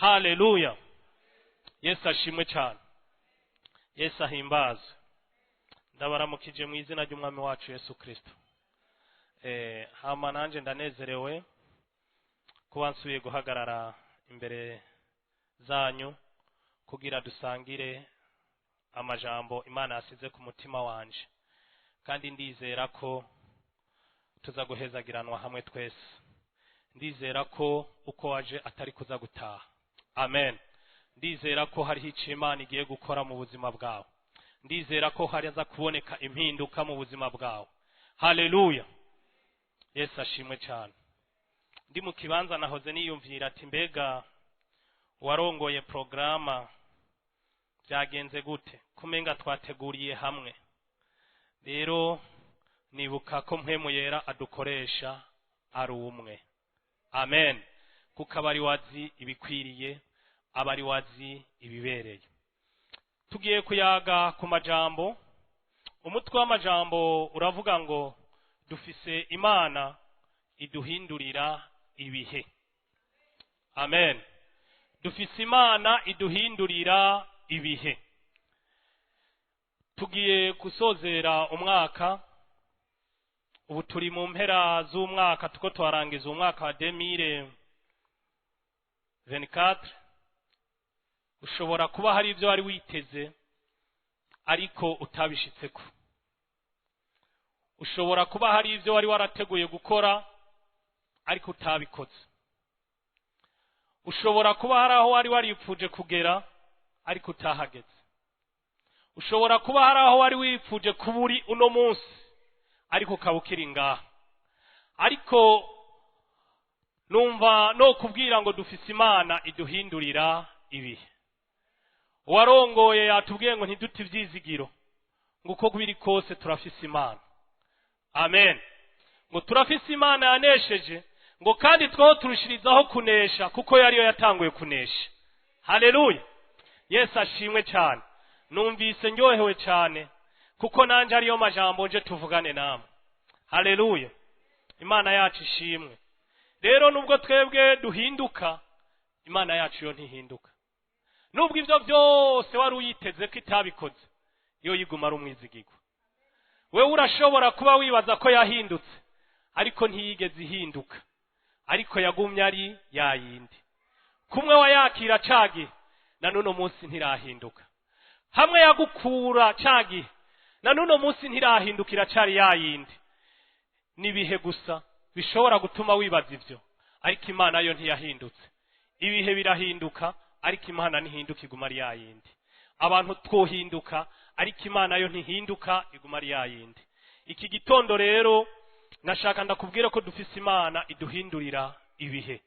Haleluya! Yesu ashimwe cyane, Yesu ahimbazwe. Ndabaramukije mu izina ry'Umwami wacu Yesu Kristo. Hama nanjye ndanezerewe kuba nsubiye guhagarara imbere zanyu kugira dusangire amajambo Imana yasize ku mutima wanje, kandi ndizera ko tuza guhezagiranwa hamwe twese. Ndizera ko uko waje atari kuza gutaha. Amen. Ndizera ko hariho icyo Imana igiye gukora mu buzima bwawe. Ndizera ko hari aza kuboneka impinduka mu buzima bwawe. Haleluya! Yesu ashimwe cyane. Ndi mu kibanza nahoze niyumvira ati mbega warongoye porogaramu byagenze gute, kumenga twateguriye hamwe. Rero nibuka ko Mpwemu Yera adukoresha ari umwe. Amen. Kuko aba ari wazi ibikwiriye, aba ari wazi ibibereye. Tugiye kuyaga ku majambo. Umutwe w'amajambo uravuga ngo dufise Imana iduhindurira ibihe. Amen. Dufise Imana iduhindurira ibihe. Tugiye gusozera umwaka, ubu turi mu mpera z'umwaka, tuko twarangiza umwaka wa 2024. Ushobora kuba hari ibyo wari witeze ariko utabishitseko. Ushobora kuba hari ibyo wari warateguye gukora ariko utabikoze. Ushobora kuba hari aho wari waripfuje kugera ariko utahageze. Ushobora kuba hari aho wari wipfuje kuba uri uno munsi ariko ukaba ukiri ngaha. Ariko numva no kubwira ngo dufise Imana iduhindurira ibihe. Uwarongoye yatubwiye ngo ntidute ivyizigiro, ngo uko biri kose turafise Imana. Amen. Ngo turafise Imana yanesheje, ngo kandi twaho turushirizaho kunesha kuko yariyo yatanguye kunesha. Haleluya! Yesu ashimwe cyane. Numvise ndyohewe cyane kuko nanje ariyo majambo nje tuvugane namwe. Haleluya! Imana yacu ishimwe. Rero nubwo twebwe duhinduka, Imana yacu yo ntihinduka. Nubwo ivyo byose wari uyiteze ko itabikoze, yo yiguma ari umwizigirwa. Wewe urashobora kuba wibaza ko yahindutse, ariko ntiyigeze ihinduka, ariko yagumye ari yayindi. Kumwe wayakira cagihe, na nuno munsi ntirahinduka. Hamwe yagukura cagihe, na nuno munsi ntirahindukira, cari yayindi. Nibihe gusa bishobora gutuma wibaza ivyo, ariko Imana yo ntiyahindutse. Ibihe birahinduka, ariko Imana ntihinduka, iguma ari yayindi. Abantu twohinduka, ariko Imana yo ntihinduka, iguma ari yayindi. Iki gitondo rero nashaka ndakubwira ko dufise Imana iduhindurira ibihe,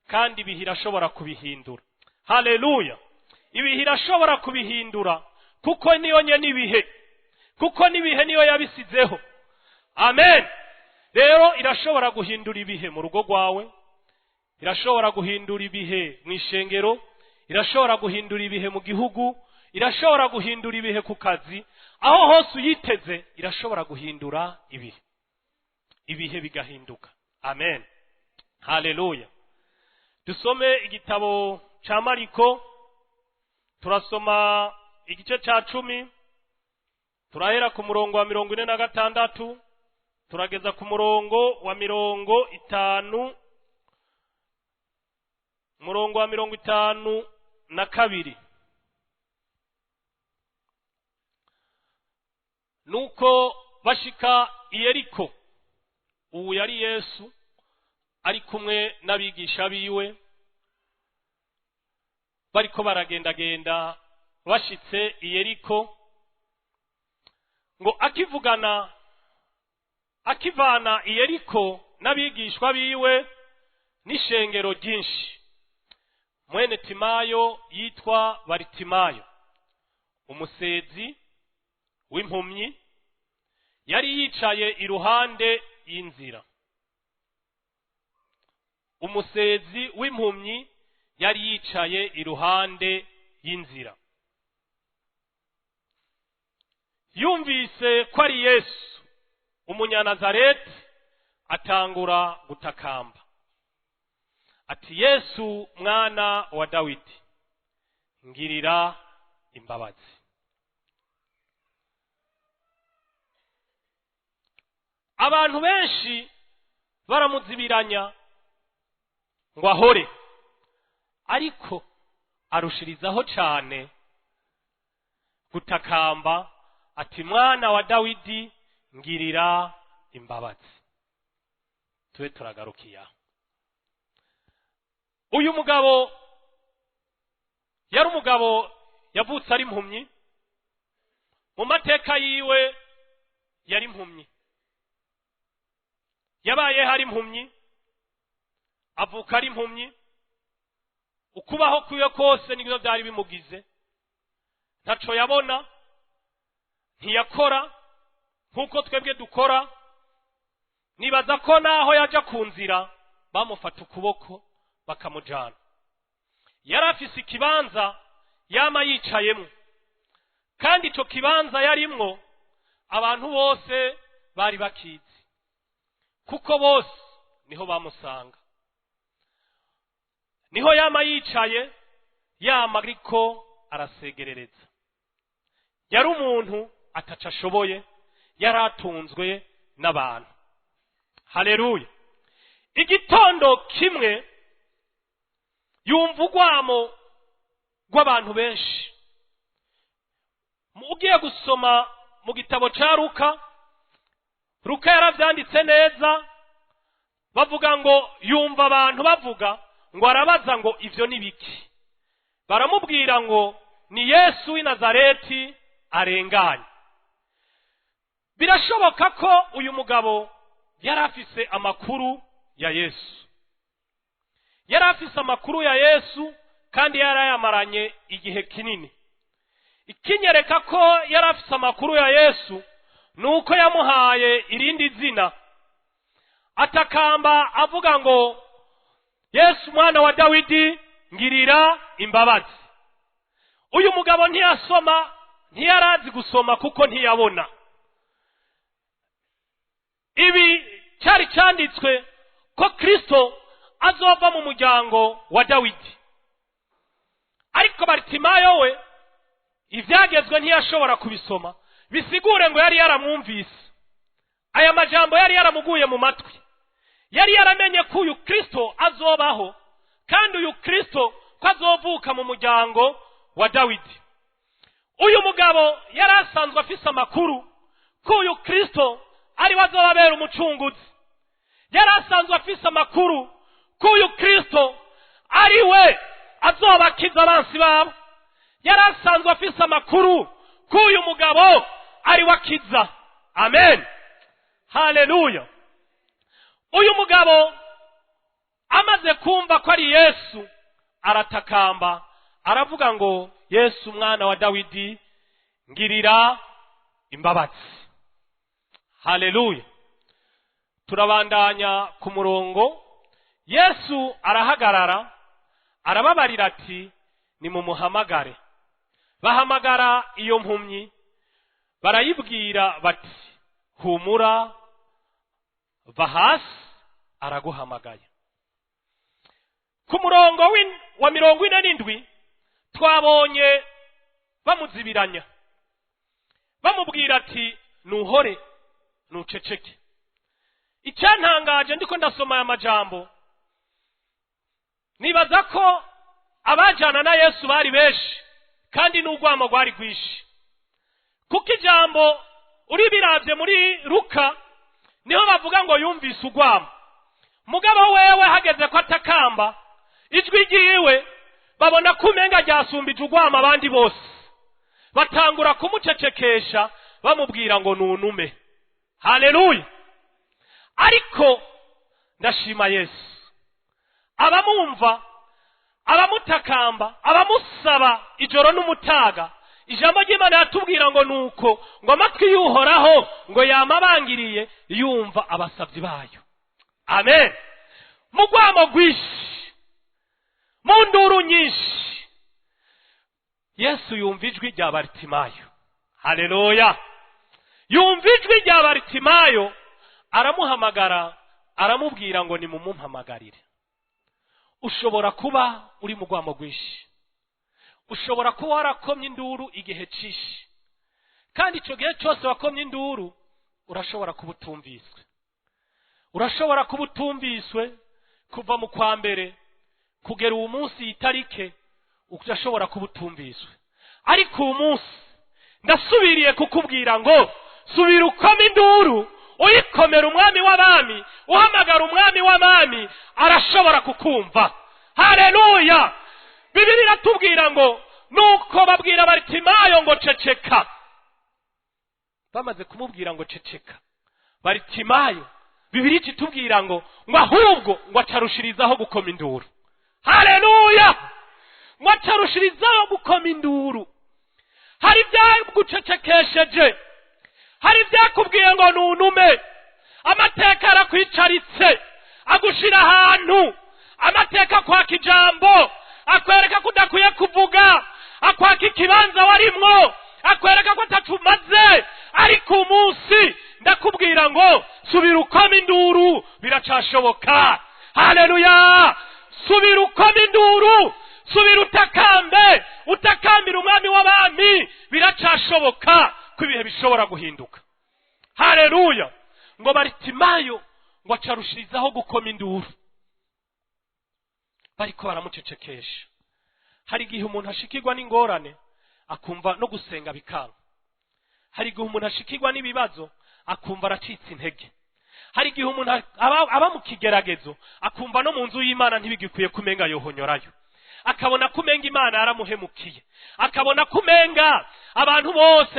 kandi ibihe irashobora kubihindura. Haleluya! Ibihe irashobora kubihindura kuko niyo nyene ibihe, kuko n'ibihe niyo yabisizeho. Amen. Rero irashobora guhindura ibihe mu rugo rwawe, irashobora guhindura ibihe mu ishengero, irashobora guhindura ibihe mu gihugu, irashobora guhindura ibihe ku kazi. Aho hose uyiteze irashobora guhindura ibihe, ibihe bigahinduka. Amen. Haleluya. Dusome igitabo ca Mariko, turasoma igice ca 10, turahera ku murongo wa 46 turageza ku murongo wa 50, murongo wa 52. Nuko bashika i Yeriko, ubu yari Yesu ari kumwe n'abigisha biwe, bariko baragendagenda. Bashitse i Yeriko, ngo akivugana akivana i Yeriko n'abigishwa biwe n'ishengero ryinshi, mwene Timayo yitwa Baritimayo, umusezi w'impumyi, yari yicaye iruhande y'inzira. Umusezi w'impumyi yari yicaye iruhande y'inzira. Yumvise ko ari Yesu umunyanazareti, atangura gutakamba. Ati: "Yesu mwana wa Dawidi, ngirira imbabazi." Abantu benshi baramuzibiranya ngo ahore, ariko arushirizaho cane gutakamba ati: "Mwana wa Dawidi, ngirira imbabazi." Tube turagarukiye aho. Uyu mugabo yari umugabo yavutse ari impumyi. Mu mateka yiwe yari impumyi, yabayeho ari impumyi, avuka ari impumyi. Ukubaho kwiwe kose nibyo byari bimugize. Ntaco yabona, ntiyakora nk'uko twebwe dukora. Nibaza ko naho yaja ku nzira bamufata ukuboko bakamujana. Yari afise ikibanza yama yicayemwo, kandi ico kibanza yarimwo abantu bose bari bakizi, kuko bose niho bamusanga, niho yama yicaye, yama ariko arasegerereza. Yari umuntu ataco ashoboye, yari atunzwe n'abantu. Haleluya! Igitondo kimwe yumva urwamo rw'abantu benshi. Ugiye gusoma mu gitabo ca Luka, Luka yaravyanditse neza, bavuga ngo yumva abantu bavuga, ngo arabaza ngo: "Ivyo ni biki?" Baramubwira ngo ni Yesu w'i Nazareti arenganye. Birashoboka ko uyu mugabo yari afise amakuru ya Yesu, yari afise amakuru ya Yesu, kandi yarayamaranye igihe kinini. Ikinyereka ko yari afise amakuru ya Yesu ni uko yamuhaye irindi zina, atakamba avuga ngo: "Yesu mwana wa Dawidi, ngirira imbabazi." Uyu mugabo ntiyasoma, ntiyarazi gusoma kuko ntiyabona. Ibi cyari cyanditswe ko Kristo azova mu muryango wa Dawidi, ariko Baritimayo we ibyagezwe ntiyashobora kubisoma. Bisigure ngo yari yaramwumvise, aya majambo yari yaramuguye mu matwi, yari yaramenye ko uyu Kristo azobaho, kandi uyu Kristo ko azovuka mu muryango wa Dawidi. Uyu mugabo yari asanzwe afise amakuru ko uyu Kristo ari we azobabera umucunguzi, yari asanzwe afise amakuru ko uyu Kristo ari we azobakiza abansi babo, yari asanzwe afise amakuru ko uyu mugabo ari we akiza. Amen, haleluya! Uyu mugabo amaze kumva ko ari Yesu, aratakamba aravuga ngo: "Yesu mwana wa Dawidi, ngirira imbabazi." Haleluya! Turabandanya ku murongo. Yesu arahagarara, arababarira ati: "Nimumuhamagare." Bahamagara iyo mpumyi, barayibwira bati: "Humura, va hasi, araguhamagaye." Ku murongo wa 47 twabonye bamuzibiranya, bamubwira ati: "Nuhore, nuceceke." Icyantangaje ndiko ndasoma aya majambo, nibaza ko abajana na Yesu bari benshi kandi n'urwamo rwari rwinshi, kuko ijambo uribiravye muri Luka niho bavuga ngo yumvise urwamo. Mugabo wewe hageze ko atakamba, ijwi ryiwe babona ko umenga ryasumbije urwamo abandi bose, batangura kumucecekesha bamubwira ngo nunume. Haleluya! Ariko ndashima Yesu, abamumva, abamutakamba, abamusaba ijoro n'umutaga. Ijambo ry'Imana yatubwira ngo nuko ngo amatwi y'Uhoraho ngo yamabangiriye yumva abasabyi bayo. Amen. Mu rwamo rwinshi, mu nduru nyinshi, Yesu yumva ijwi rya Baritimayo. Haleluya! Yumva ijwi rya Baritimayo, aramuhamagara, aramubwira ngo nimumumpamagarire. Ushobora kuba uri mu rwamo rwinshi, ushobora kuba warakomye induru igihe cishi, kandi ico gihe cyose wakomye induru urashobora kuba utumviswe. Urashobora kuba utumviswe kuva mu kwa mbere kugera uwo munsi itarike, urashobora kuba utumviswe. Ariko uwo munsi ndasubiriye kukubwira ngo subira ukome induru, uyikomera umwami w'abami, uhamagara umwami w'abami, arashobora kukumva. Haleluya! Bibiliya iratubwira ngo nuko babwira Baritimayo ngo ceceka. Bamaze kumubwira ngo ceceka, Baritimayo, Bibiliya itubwira ngo ahubwo ngo acarushirizaho gukoma induru. Haleluya! Ngo acarushirizaho gukoma induru. Hari ibyagucecekesheje, hari ibyakubwiye ngo nunume, amateka arakwicaritse agushira ahantu, amateka akwaka ijambo, akwereka ko udakwiye kuvuga, akwaka ikibanza warimwo, akwereka ko atacumaze. Ariko umunsi ndakubwira ngo subira ukoma induru, biracashoboka. Haleluya! Subira ukoma induru, subira utakambe, utakambira umwami w'abami, biracashoboka ko ibihe bishobora guhinduka. Haleluya! Ngo Baritimayo ngo acarushirizaho gukoma induru, bariko baramucecekesha. Hari igihe umuntu ashikirwa n'ingorane akumva no gusenga bikanga. Hari igihe umuntu ashikirwa n'ibibazo akumva aracitse intege. Hari igihe umuntu aba mu kigeragezo akumva no mu nzu y'Imana ntibigikwiye kumenga yohonyorayo, akabona kumenga Imana yaramuhemukiye, akabona kumenga abantu bose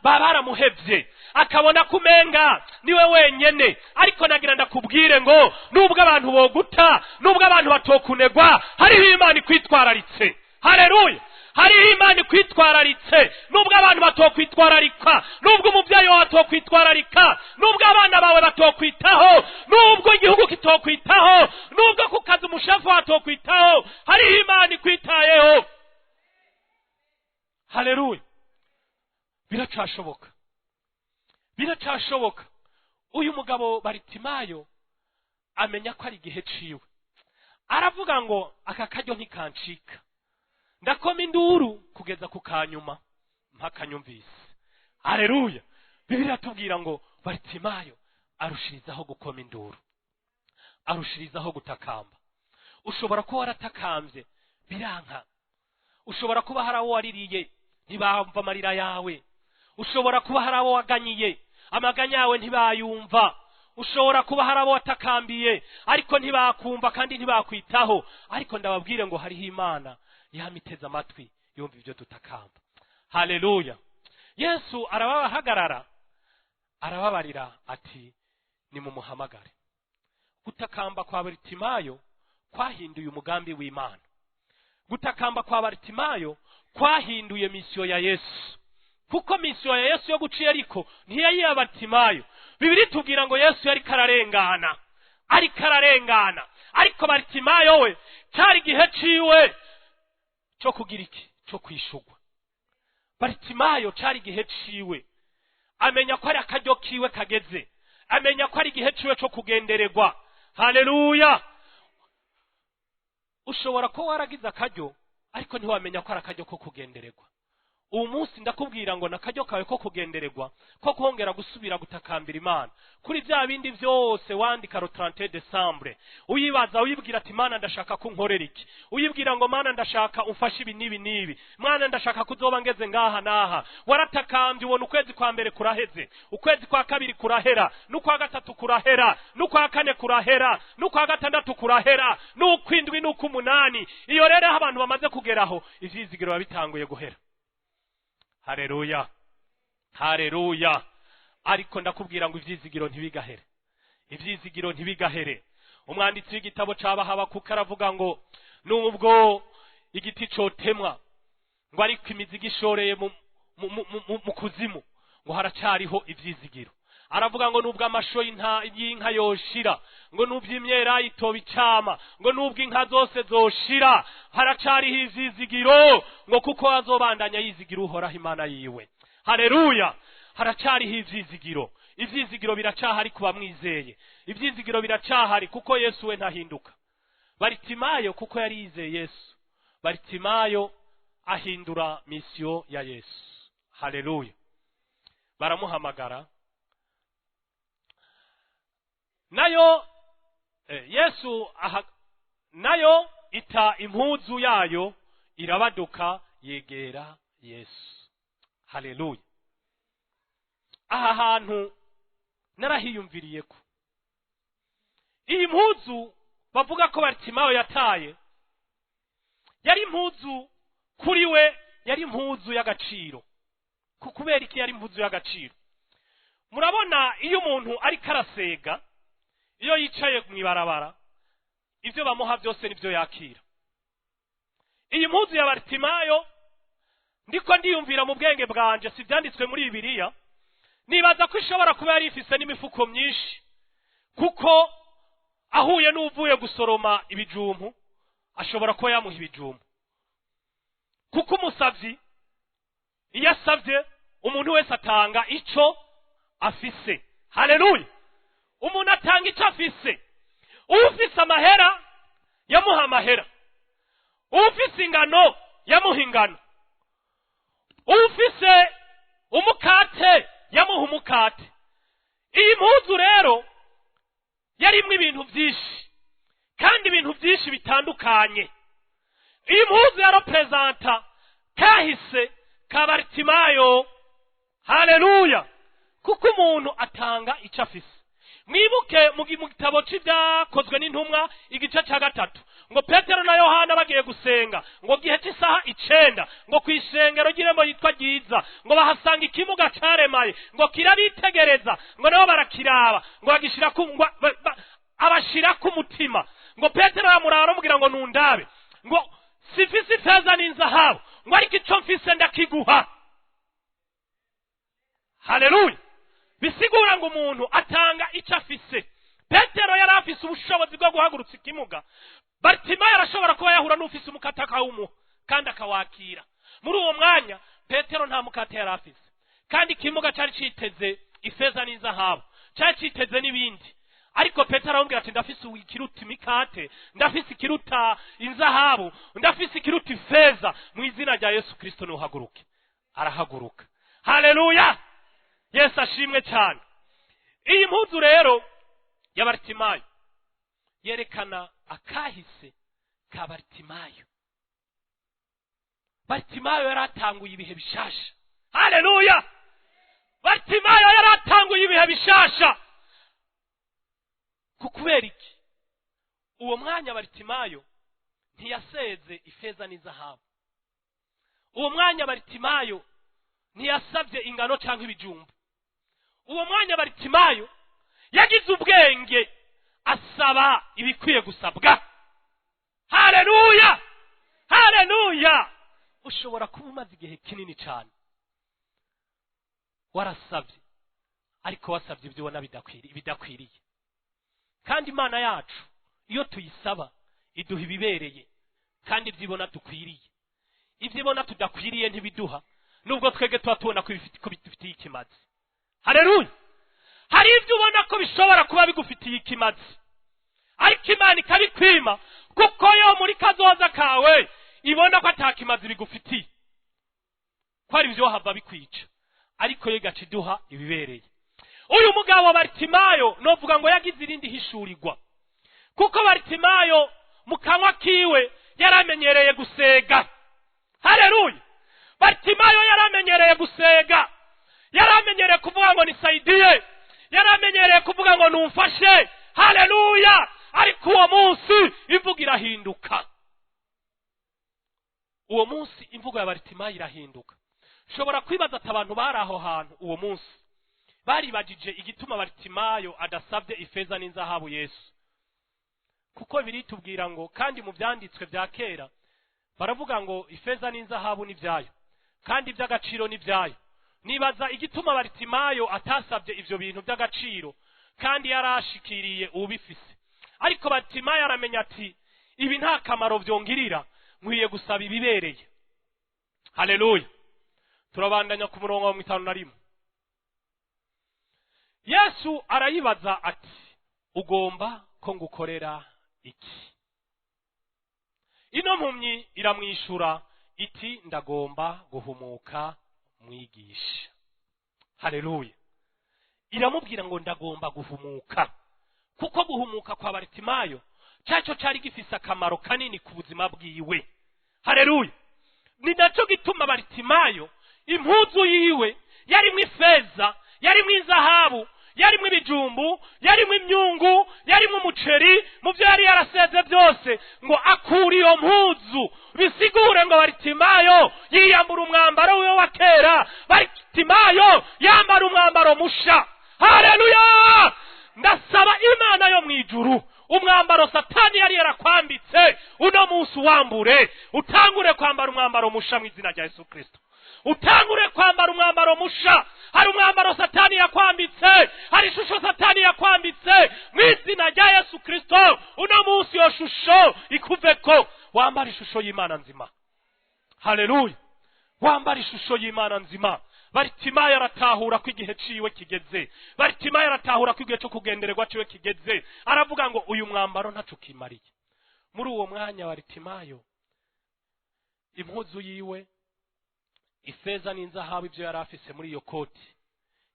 baramuhevye, akabona kumenga niwe wenyene. Ariko nagira ndakubwire ngo nubwo abantu boguta, nubwo abantu batokunegwa, hariho Imana ikwitwararitse. Haleluya! Hariho Imana ikwitwararitse. Nubwo abantu batokwitwararika, nubwo umuvyeyi wawe atokwitwararika, nubwo abana bawe batokwitaho, nubwo igihugu kitokwitaho, nubwo ku kazi umushefu atokwitaho, hariho Imana ikwitayeho. Haleluya! Biracashoboka, biracashoboka. Uyu mugabo Baritimayo amenya ko ari igihe ciwe, aravuga ngo aka karyo ntikancika, ndakoma induru kugeza ku kanyuma mpaka nyumvise. Haleluya! Bibiliya iratubwira ngo Baritimayo arushirizaho gukoma induru, arushirizaho gutakamba. Ushobora kuba waratakambye biranka, ushobora kuba hari abo waririye ntibamva amarira yawe, ushobora kuba hari abo waganyiye amaganya yawe ntibayumva, ushobora kuba hari abo watakambiye ariko ntibakumva kandi ntibakwitaho. Ariko ndababwire ngo hariho Imana yamiteze amatwi yumva ibyo tutakamba. Haleluya! Yesu arabahagarara, arababarira ati nimumuhamagare. Gutakamba kwa Baritimayo kwahinduye umugambi w'Imana. Gutakamba kwa Baritimayo kwahinduye misiyo ya Yesu, kuko misiyo ya Yesu yo guca Yeriko ntiyayiha Baritimayo. Bibiliya itubwira ngo Yesu yari kararengana, ari kararengana, ariko Baritimayo we cyari igihe ciwe cyo kugira iki? Cyo kwishugwa. Baritimayo cyari igihe ciwe, amenya ko ari akaryo kiwe kageze, amenya ko ari igihe ciwe cyo kugendererwa. Haleluya! Ushobora kuba waragize akaryo ariko ntiwamenya ko ari akaryo ko kugendererwa. Uwo munsi ndakubwira ngo nakaryo kawe ko kugendererwa, ko kongera gusubira gutakambira Imana kuri bya bindi byose wandika le 31 décembre, uyibaza uyibwira ati Mana ndashaka ko unkorera iki, uyibwira ngo Mana ndashaka umfashe ibi n'ibi n'ibi, Mana ndashaka kuzoba ngeze ngaha naha. Waratakambye ubona ukwezi kwa mbere kuraheze, ukwezi kwa kabiri kurahera, n'ukwa gatatu kurahera, n'ukwa kane kurahera, n'ukwa gatandatu kurahera, n'ukwindwi n'uk'umunani. Iyo rero aho abantu bamaze kugeraho ivyizigiro biba bitanguye guhera. Haleluya, haleluya! Ariko ndakubwira ngo ivyizigiro ntibigahere, ivyizigiro ntibigahere. Umwanditsi w'igitabo c'Abahabakuka aravuga ngo nubwo igiti cotemwa ngo ariko imizigo ishoreye mu kuzimu, ngo haracariho ivyizigiro. Aravuga ngo nubwo amasho y'inka yoshira, ngo nubwo imyera itoba icama, ngo nubwo inka zose zoshira, haracariho ivyizigiro, ngo kuko azobandanya yizigira Uhoraho Imana yiwe. Haleluya! Haracariho ivyizigiro. Ivyizigiro biracahari ku bamwizeye, ivyizigiro biracahari kuko Yesu we ntahinduka. Baritimayo kuko yari yizeye Yesu, Baritimayo ahindura mission ya Yesu. Haleluya. Baramuhamagara nayo Yesu aha, nayo ita impuzu yayo irabaduka yegera Yesu. Haleluya. Aha hantu narahiyumviriye ko iyi mpuzu bavuga ko Baritimayo yataye yari impuzu kuri we, yari impuzu y'agaciro. Kubera iki yari impuzu y'agaciro? Murabona iyo umuntu ariko arasega, iyo yicaye mu ibarabara, ibyo bamuha byose nibyo yakira. Iyi mpuzu ya Baritimayo, ndiko ndiyumvira mu bwenge bwanje, si byanditswe muri Bibiliya, nibaza ko ishobora kuba yari ifise n'imifuko myinshi, kuko ahuye n'uvuye gusoroma ibijumbu ashobora kuba yamuha ibijumbu, kuko umusavyi iyo asavye umuntu wese atanga ico afise. Haleluya. Umuntu atanga ico afise. Ufise amahera yamuha amahera, ufise ingano yamuha ingano, ufise umukate yamuha umukate. Iyi mpuzu rero yarimwo ibintu byinshi, kandi ibintu byinshi bitandukanye. Iyi mpuzu ya representa kahise ka Baritimayo. Haleluya. Kuko umuntu atanga icyo afise. Mwibuke mu gitabo c'ibyakozwe n'intumwa igice ca 3, ngo Petero na Yohana bagiye gusenga ngo gihe cy'isaha 9, ngo kwishengero ry'irembo yitwa Ryiza, ngo bahasanga ikimuga caremaye, ngo kirabitegereza, ngo nabo barakiraba, ngo bagishira ku abashira ku mutima. Ngo Petero yamurara aramubwira ngo nundabe, ngo sifise ifeza n'inzahabu, ngo ariko ico mfise ndakiguha. Haleluya. Bisigura ngo umuntu atanga icyo afise. Petero yari afise ubushobozi bwo guhagurutsa ikimuga. Baritimayo arashobora kuba yahura n'ufise umukate akawumuha kandi akawakira. Muri uwo mwanya Petero nta mukate yari afise, kandi ikimuga cyari citeze ifeza n'inzahabu, cyari citeze n'ibindi. Ariko Petero aramubwira ati ndafise ikiruta imikate, ndafise ikiruta inzahabu, ndafise ikiruta ifeza, mu izina rya Yesu Kristo nuhaguruke. Arahaguruka. Haleluya. Yesu ashimwe cyane. Iyi mpuzu rero ya Baritimayo yerekana akahise ka Baritimayo. Baritimayo yaratanguye ibihe bishasha. Haleluya. Baritimayo yaratanguye ibihe bishasha. Kubera iki? Uwo mwanya Baritimayo ntiyaseze ifeza n'izahabu. Uwo mwanya Baritimayo ntiyasabye ingano cyangwa ibijumba. Uwo mwanya Baritimayo yagize ubwenge asaba ibikwiye gusabwa. Haleluya. Haleluya. Ushobora kuba umaze igihe kinini cyane warasabye, ariko wasabye ibyo ubona bidakwiriye. Kandi Imana yacu iyo tuyisaba iduha ibibereye, kandi ibyo ibona dukwiriye. Ibyo ibona tudakwiriye ntibiduha, nubwo twege tuba tubona ko bifitiye ikimazi. Haleluya. Hari ibyo ubona ko bishobora kuba bigufitiye ikimazi, ariko Imana ikabikwima, kuko yo muri kazoza kawe ibona ko atakimazi bigufitiye, ko ari byo hava bikwica, ariko yo igaca iduha ibibereye. Uyu mugabo Baritimayo novuga ngo yagize irindi hishurirwa, kuko Baritimayo mu kanwa kiwe yaramenyereye gusega. Haleluya. Baritimayo yaramenyereye gusega, yaramenyereye kuvuga ngo nisaidiye, yaramenyereye kuvuga ngo numfashe. Haleluya. Ariko uwo munsi imvugo irahinduka. Uwo munsi imvugo ya Baritimayo irahinduka. Ushobora kwibaza ati abantu bari aho hantu uwo munsi baribagije igituma Baritimayo adasabye ifeza n'inzahabu Yesu, kuko biritubwira ngo kandi mu byanditswe bya kera baravuga ngo ifeza n'inzahabu ni byayo, kandi iby'agaciro ni byayo. Nibaza igituma Baritimayo atasabye ivyo bintu by'agaciro, kandi yarashikiriye ubifise. Ariko Baritimayo aramenya ati ibi nta kamaro byongirira, nkwiye gusaba ibibereye. Haleluya. Turabandanya ku murongo wa 51. Yesu arayibaza ati ugomba ko ngukorera iki? Ino mpumyi iramwishura iti ndagomba guhumuka mwigisha. Haleluya. Iramubwira ngo ndagomba guhumuka, kuko guhumuka kwa Baritimayo cyaco cari gifise akamaro kanini ku buzima bwiwe. Haleluya. Ni naco gituma Baritimayo impuzu yiwe yarimwo ifeza, yarimwo izahabu, yarimwo ibijumbu, yarimwo imyungu, yarimwo umuceri, mu byo yari yaraseze byose ngo akura iyo mpuzu. Bisigure ngo Baritimayo yiyambura umwambaro wiwe wa kera, Baritimayo yambara umwambaro musha. Haleluya. Ndasaba Imana yo mwijuru, umwambaro Satani yari yarakwambitse uno munsi wambure, utangure kwambara umwambaro musha mu izina rya Yesu Kristo. Utangure kwambara umwambaro musha. Hari umwambaro Satani yakwambitse, hari ishusho Satani yakwambitse, mu izina rya Yesu Kristo uno munsi iyo shusho ikuveko, wambara ishusho y'Imana nzima. Haleluya. Wambara ishusho y'Imana nzima. Baritimayo aratahura ko igihe ciwe kigeze. Baritimayo aratahura ko igihe cyo kugendererwa ciwe kigeze. Aravuga ngo uyu mwambaro ntaco kimariye. Muri uwo mwanya Baritimayo impuzu yiwe, ifeza n'inzahabu, ibyo yari afise muri iyo koti,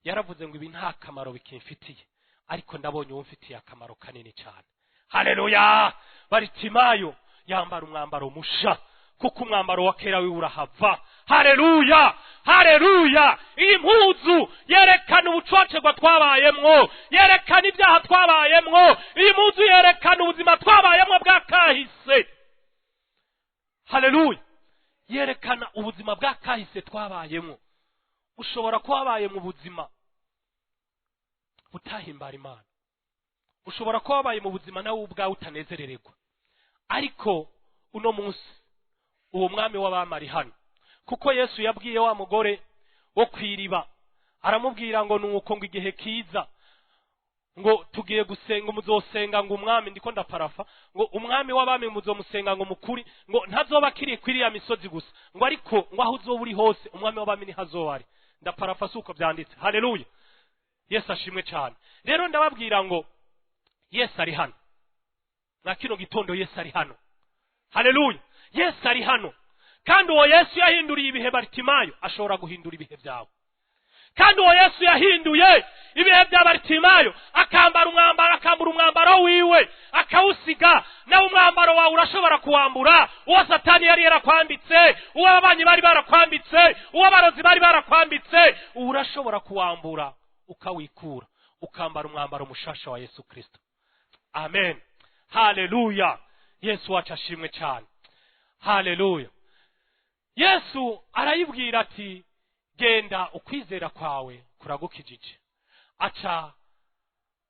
yaravuze ngo ibi nta kamaro bikimfitiye, ariko ndabonye uwumfitiye akamaro kanini cyane. Haleluya. Baritimayo yambara umwambaro musha, kuko umwambaro wa kera wiwe urahava. Haleluya, haleluya. Iyi mpuzu yerekana ubucocerwa twabayemwo, yerekana ibyaha twabayemwo. Iyi mpuzu yerekana ubuzima twabayemwo bwa kahise. Haleluya. Yerekana ubuzima bwa kahise twabayemwo. Ushobora kuba wabaye mu buzima butahimbara Imana, ushobora kuba wabaye mu buzima nawe ubwawe utanezerererwa, ariko uno munsi uwo mwami w'abami ari hano. Kuko Yesu yabwiye wa mugore wo kwiriba, aramubwira ngo nuko ngo igihe kiza ngo tugiye gusenga, muzosenga ngo umwami, ndiko ndaparafa, ngo umwami w'abami muzomusenga ngo mukuri, ngo ntazoba akiri kwiriya misozi gusa, ngo ariko ngo aho uzoba uri hose umwami w'abami niho ari. Ndaparafa suko byanditse. Haleluya. Yesu ashimwe cyane. Rero ndababwira ngo Yesu ari hano. Na kino gitondo Yesu ari hano. Haleluya. Yesu ari hano. Kandi uwo Yesu yahinduriye ibihe Baritimayo ashobora guhindura ibihe byawe. Kandi uwo Yesu yahinduye ibihe bya Baritimayo, akambara umwambaro, akambura umwambaro wiwe akawusiga, nawe umwambaro wawe urashobora kuwambura, uwo Satani yari yarakwambitse, uwo ababanyi bari barakwambitse, uwo abarozi bari barakwambitse, urashobora kuwambura ukawikura, ukambara umwambaro mushasha wa Yesu Kristo. Amen. Haleluya. Yesu wacu ashimwe cyane. Haleluya. Yesu arayibwira ati genda, ukwizera kwawe kuragukijije. Aca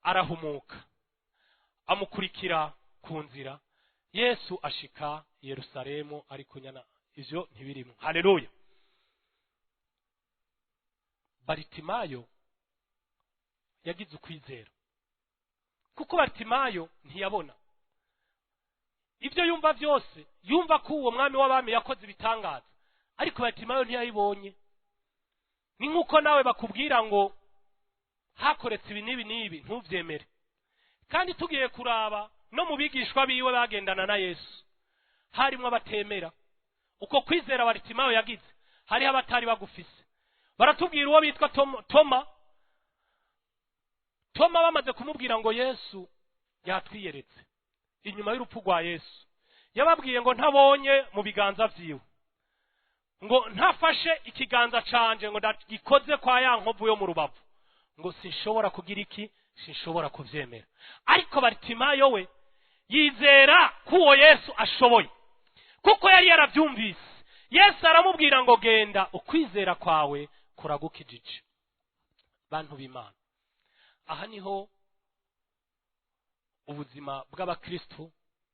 arahumuka, amukurikira ku nzira. Yesu ashika Yerusalemu ari kunyana, ivyo ntibirimo. Haleluya. Baritimayo yagize ukwizera, kuko Baritimayo ntiyabona ibyo yumva byose. Yumva ko uwo mwami w'abami yakoze ibitangaza, ariko Baritimayo ntiyayibonye. Ni nkuko nawe bakubwira ngo hakoretse ibi n'ibi n'ibi, ntuvyemere. Kandi tugiye kuraba no mu bigishwa biwe bagendana na Yesu, harimo abatemera. Uko kwizera Baritimayo yagize, hariho abatari bagufise. Baratubwira uwo bitwa Toma. Toma bamaze kumubwira ngo Yesu yatwiyeretse inyuma y'urupfu rwa Yesu, yababwiye ngo ntabonye mu biganza vyiwe, ngo ntafashe ikiganza canje ngo ndagikoze kwa ya nkovu yo mu rubavu, ngo sinshobora kugira iki, sinshobora kuvyemera. Ariko Baritimayo we yizera ko uwo Yesu ashoboye, kuko yari yaravyumvise. Yesu aramubwira ngo genda, ukwizera kwawe kuragukijije. Bantu b'Imana, aha niho ubuzima bw'abakristo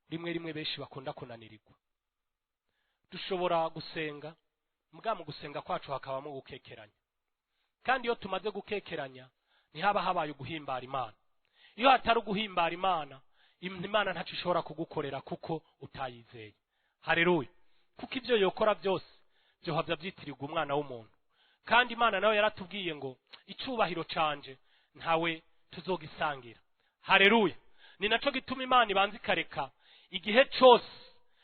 rimwe rimwe benshi bakunda kunanirirwa. Dushobora gusenga, mbwa mu gusenga kwacu hakabamo gukekeranya. Kandi iyo tumaze gukekeranya ntihaba habaye uguhimbara Imana. Iyo hatari uguhimbara Imana, Imana ntaco ishobora kugukorera kuko utayizeye. Haleluya. Kuko ibyo yokora byose byohavya byitirirwa umwana w'umuntu. Kandi Imana nayo yaratubwiye ngo icubahiro canje ntawe tuzogisangira. Haleluya. Ni naco gituma Imana ibanza ikareka igihe cose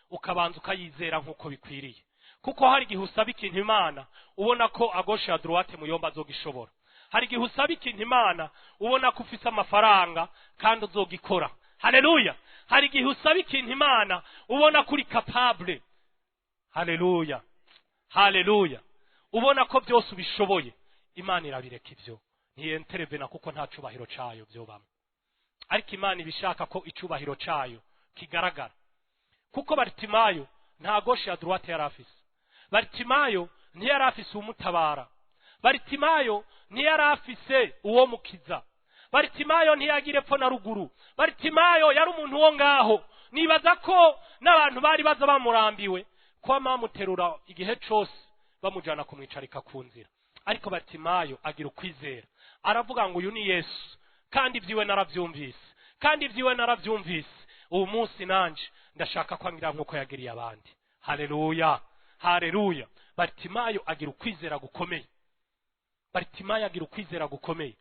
Ukabanza ukayizera nk'uko bikwiriye, kuko hari igihe usaba ikintu Imana ubona ko à gauche à droite muyomba azogishobora. Hari igihe usaba ikintu Imana ubona ko ufise amafaranga kandi uzogikora. Haleluya! Hari igihe usaba ikintu Imana ubona ko uri capable. Haleluya, haleluya! Ubona ko byose ubishoboye. Imana irabireka ibyo, ntiyenterevena, kuko nta cubahiro cayo byobamo. Ariko Imana iba ishaka ko icubahiro cayo kigaragara, kuko Baritimayo nta gauche à droite yari afise. Baritimayo ntiyari afise uwumutabara. Baritimayo ntiyari afise uwo mukiza. Baritimayo ntiyagira epfo na ruguru. Baritimayo yari umuntu wo ngaho. Nibaza ko n'abantu bari baza bamurambiwe kuba bamuterura igihe cose, bamujana kumwicarika ku nzira. Ariko Baritimayo agira ukwizera, aravuga ngo: "Uyu ni Yesu, kandi ibyiwe narabyumvise, kandi ibyiwe narabyumvise. Ubu munsi nanje ndashaka ko angira nk'uko yagiriye abandi." Haleluya, haleluya! Baritimayo agira ukwizera gukomeye. Baritimayo agira ukwizera gukomeye.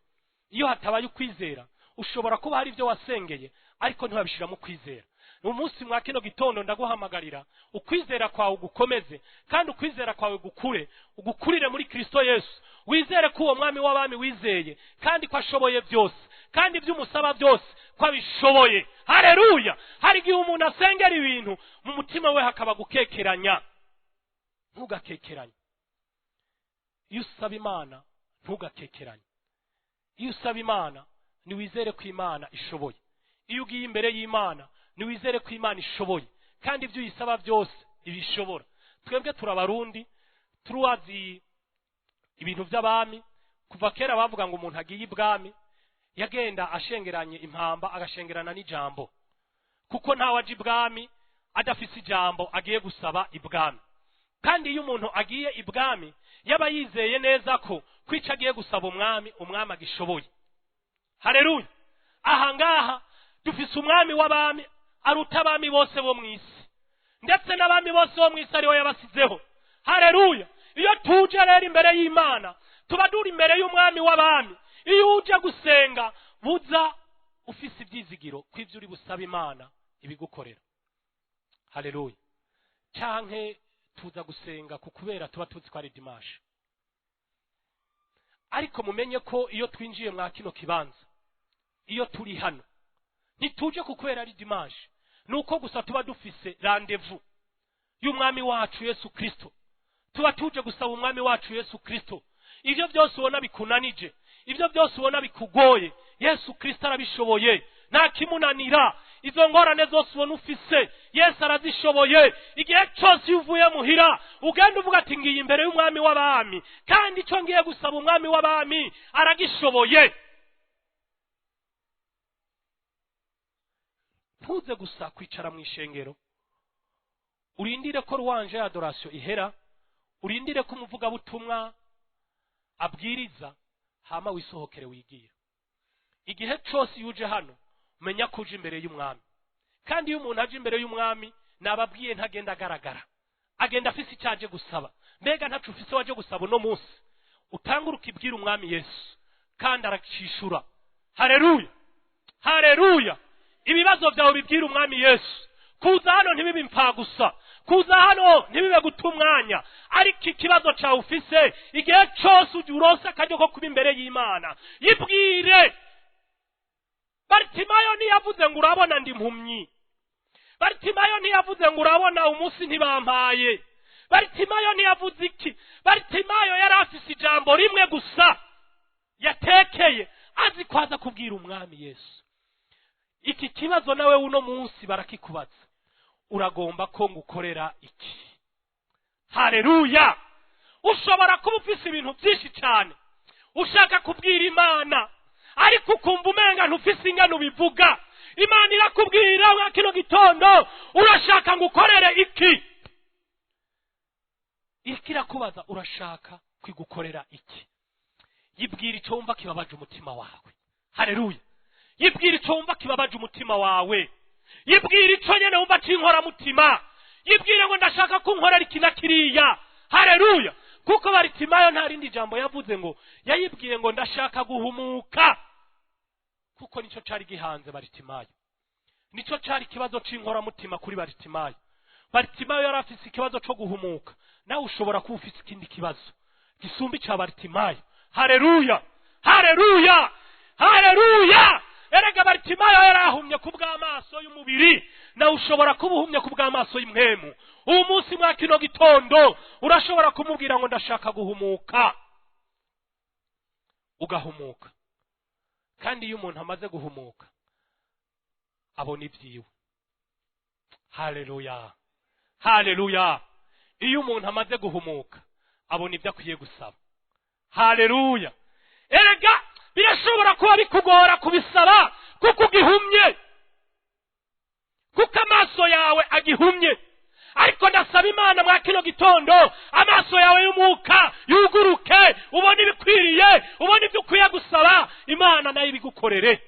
Iyo hatabaye ukwizera, ushobora kuba hari ibyo wasengeye ariko ntiwabishiramo ukwizera. Umunsi mwa kino gitondo ndaguhamagarira ukwizera kwawe gukomeze, kandi ukwizera kwawe gukure, ugukurire muri Kristo Yesu. Wizere ko uwo mwami w'abami wizeye, kandi ko ashoboye byose, kandi ibyo umusaba byose ko abishoboye. Haleluya! Hari igihe umuntu asengera ibintu, mu mutima we hakaba gukekeranya. Ntugakekeranye iyo usaba Imana, ntugakekeranye iyo usaba Imana. Niwizere ko Imana ishoboye. Iyo ugiye imbere y'Imana, niwizere ko Imana ishoboye, kandi ibyo uyisaba byose ibishobora. Twebwe turabarundi, turazi ibintu by'abami. Kuva kera bavuga ngo umuntu agiye ibwami yagenda ashengeranye impamba, agashengerana n'ijambo, kuko ntawe aje ibwami adafise ijambo agiye gusaba ibwami. Kandi iyo umuntu agiye ibwami, yaba yizeye neza ko kwica agiye gusaba umwami, umwami agishoboye. Haleluya! Aha ngaha dufise umwami w'abami, aruta abami bose bo mu isi, ndetse n'abami bose bo mu isi ariwe yabasizeho. Haleluya! Iyo tuje rero imbere y'Imana, tuba turi imbere y'umwami w'abami. Iyo uje gusenga, buza ufise ibyizigiro ko ibyo uri busaba Imana ibigukorera. Haleluya! Canke tuza gusenga ku kubera tuba tuzi ko ari dimanche. Ariko mumenye ko iyo twinjiye mwa kino kibanza, iyo turi hano, ntituje ku kubera ari dimanche. Ni uko gusa tuba dufise rendez-vous y'umwami wacu Yesu Kristo. Tuba tuje gusaba umwami wacu Yesu Kristo. Ibyo byose ubona bikunanije, ibyo byose ubona bikugoye, Yesu Kristo arabishoboye, nta kimunanira. Izo ngorane zose ubona ufise, Yesu arazishoboye. Igihe cyose iyo uvuye muhira, ugenda uvuga ati: "Ngiye imbere y'umwami w'abami, kandi icyo ngiye gusaba umwami w'abami aragishoboye." Ntuze gusa kwicara mu ishengero, urindire ko louange ya adoration ihera, urindire ko umuvugabutumwa abwiriza, hama wisohokere wigira. Igihe cyose iyo uje hano, menya ko uje imbere y'umwami. Kandi iyo umuntu aje imbere y'umwami, nababwiye, ntagenda agaragara, agenda afise icyo aje gusaba. Mbega ntaco ufise waje gusaba uno munsi? Utangure ukibwira umwami Yesu, kandi aracishura. Haleluya, haleluya! Ibibazo byawe bibwira umwami Yesu. Kuza hano ntibibe impfagusa, kuza hano ntibibe guta umwanya, ariko ikibazo cyawe ufise, igihe cyose ujya uronse akaryo ko kuba imbere y'Imana, yibwire. Baritimayo ntiyavuze ngo: "Urabona ndi impumyi." Baritimayo ntiyavuze ngo: "Urabona umunsi ntibampaye." Baritimayo ntiyavuze iki. Baritimayo yari afise ijambo rimwe gusa yatekeye, azi ko aza kubwira umwami Yesu. Iki kibazo nawe uno munsi barakikubaza: "Uragomba ko ngukorera iki?" Haleluya! Ushobora kuba ufise ibintu byinshi cyane ushaka kubwira Imana, ariko ukumva umenga ntufise ingano ubivuga. Imana irakubwira mwa kino gitondo: "Urashaka ngo ukorere iki?" Iriko irakubaza: "Urashaka kwigukorera iki?" Yibwira icyo wumva kibabaje umutima wawe. Haleluya! Yibwira icyo wumva kibabaje umutima wawe. Yibwira icyo nyene wumva c'inkoramutima. Yibwire ngo: "Ndashaka ko unkorera iki na kiriya." Haleluya! Kuko Baritimayo nta rindi jambo yavuze, ngo yayibwiye ngo: "Ndashaka guhumuka." Kuko nicyo cari gihanze Baritimayo, nicyo cari ikibazo c'inkoramutima kuri Baritimayo. Baritimayo yari afise ikibazo cyo guhumuka, nawe ushobora kuba ufise ikindi kibazo gisumba icya Baritimayo. Haleluya, haleluya, haleluya. Erega Baritimayo yarahumye ku bw'amaso y'umubiri, nawe ushobora kuba uhumye ku bw'amaso y'impwemu. Uyu munsi mwa kino gitondo urashobora kumubwira ngo ndashaka guhumuka, ugahumuka. Kandi iyo umuntu amaze guhumuka abona ibyiwe. Haleluya, haleluya. Iyo umuntu amaze guhumuka abona ibyo akwiye gusaba. Haleluya. Erega birashobora kuba bikugora kubisaba kuko ugihumye, kuko amaso yawe agihumye. Ariko ndasaba Imana mwa kino gitondo amaso yawe y'umwuka yuguruke, ubone ibikwiriye, ubone ibyo ukwiye gusaba, Imana nayo ibigukorere.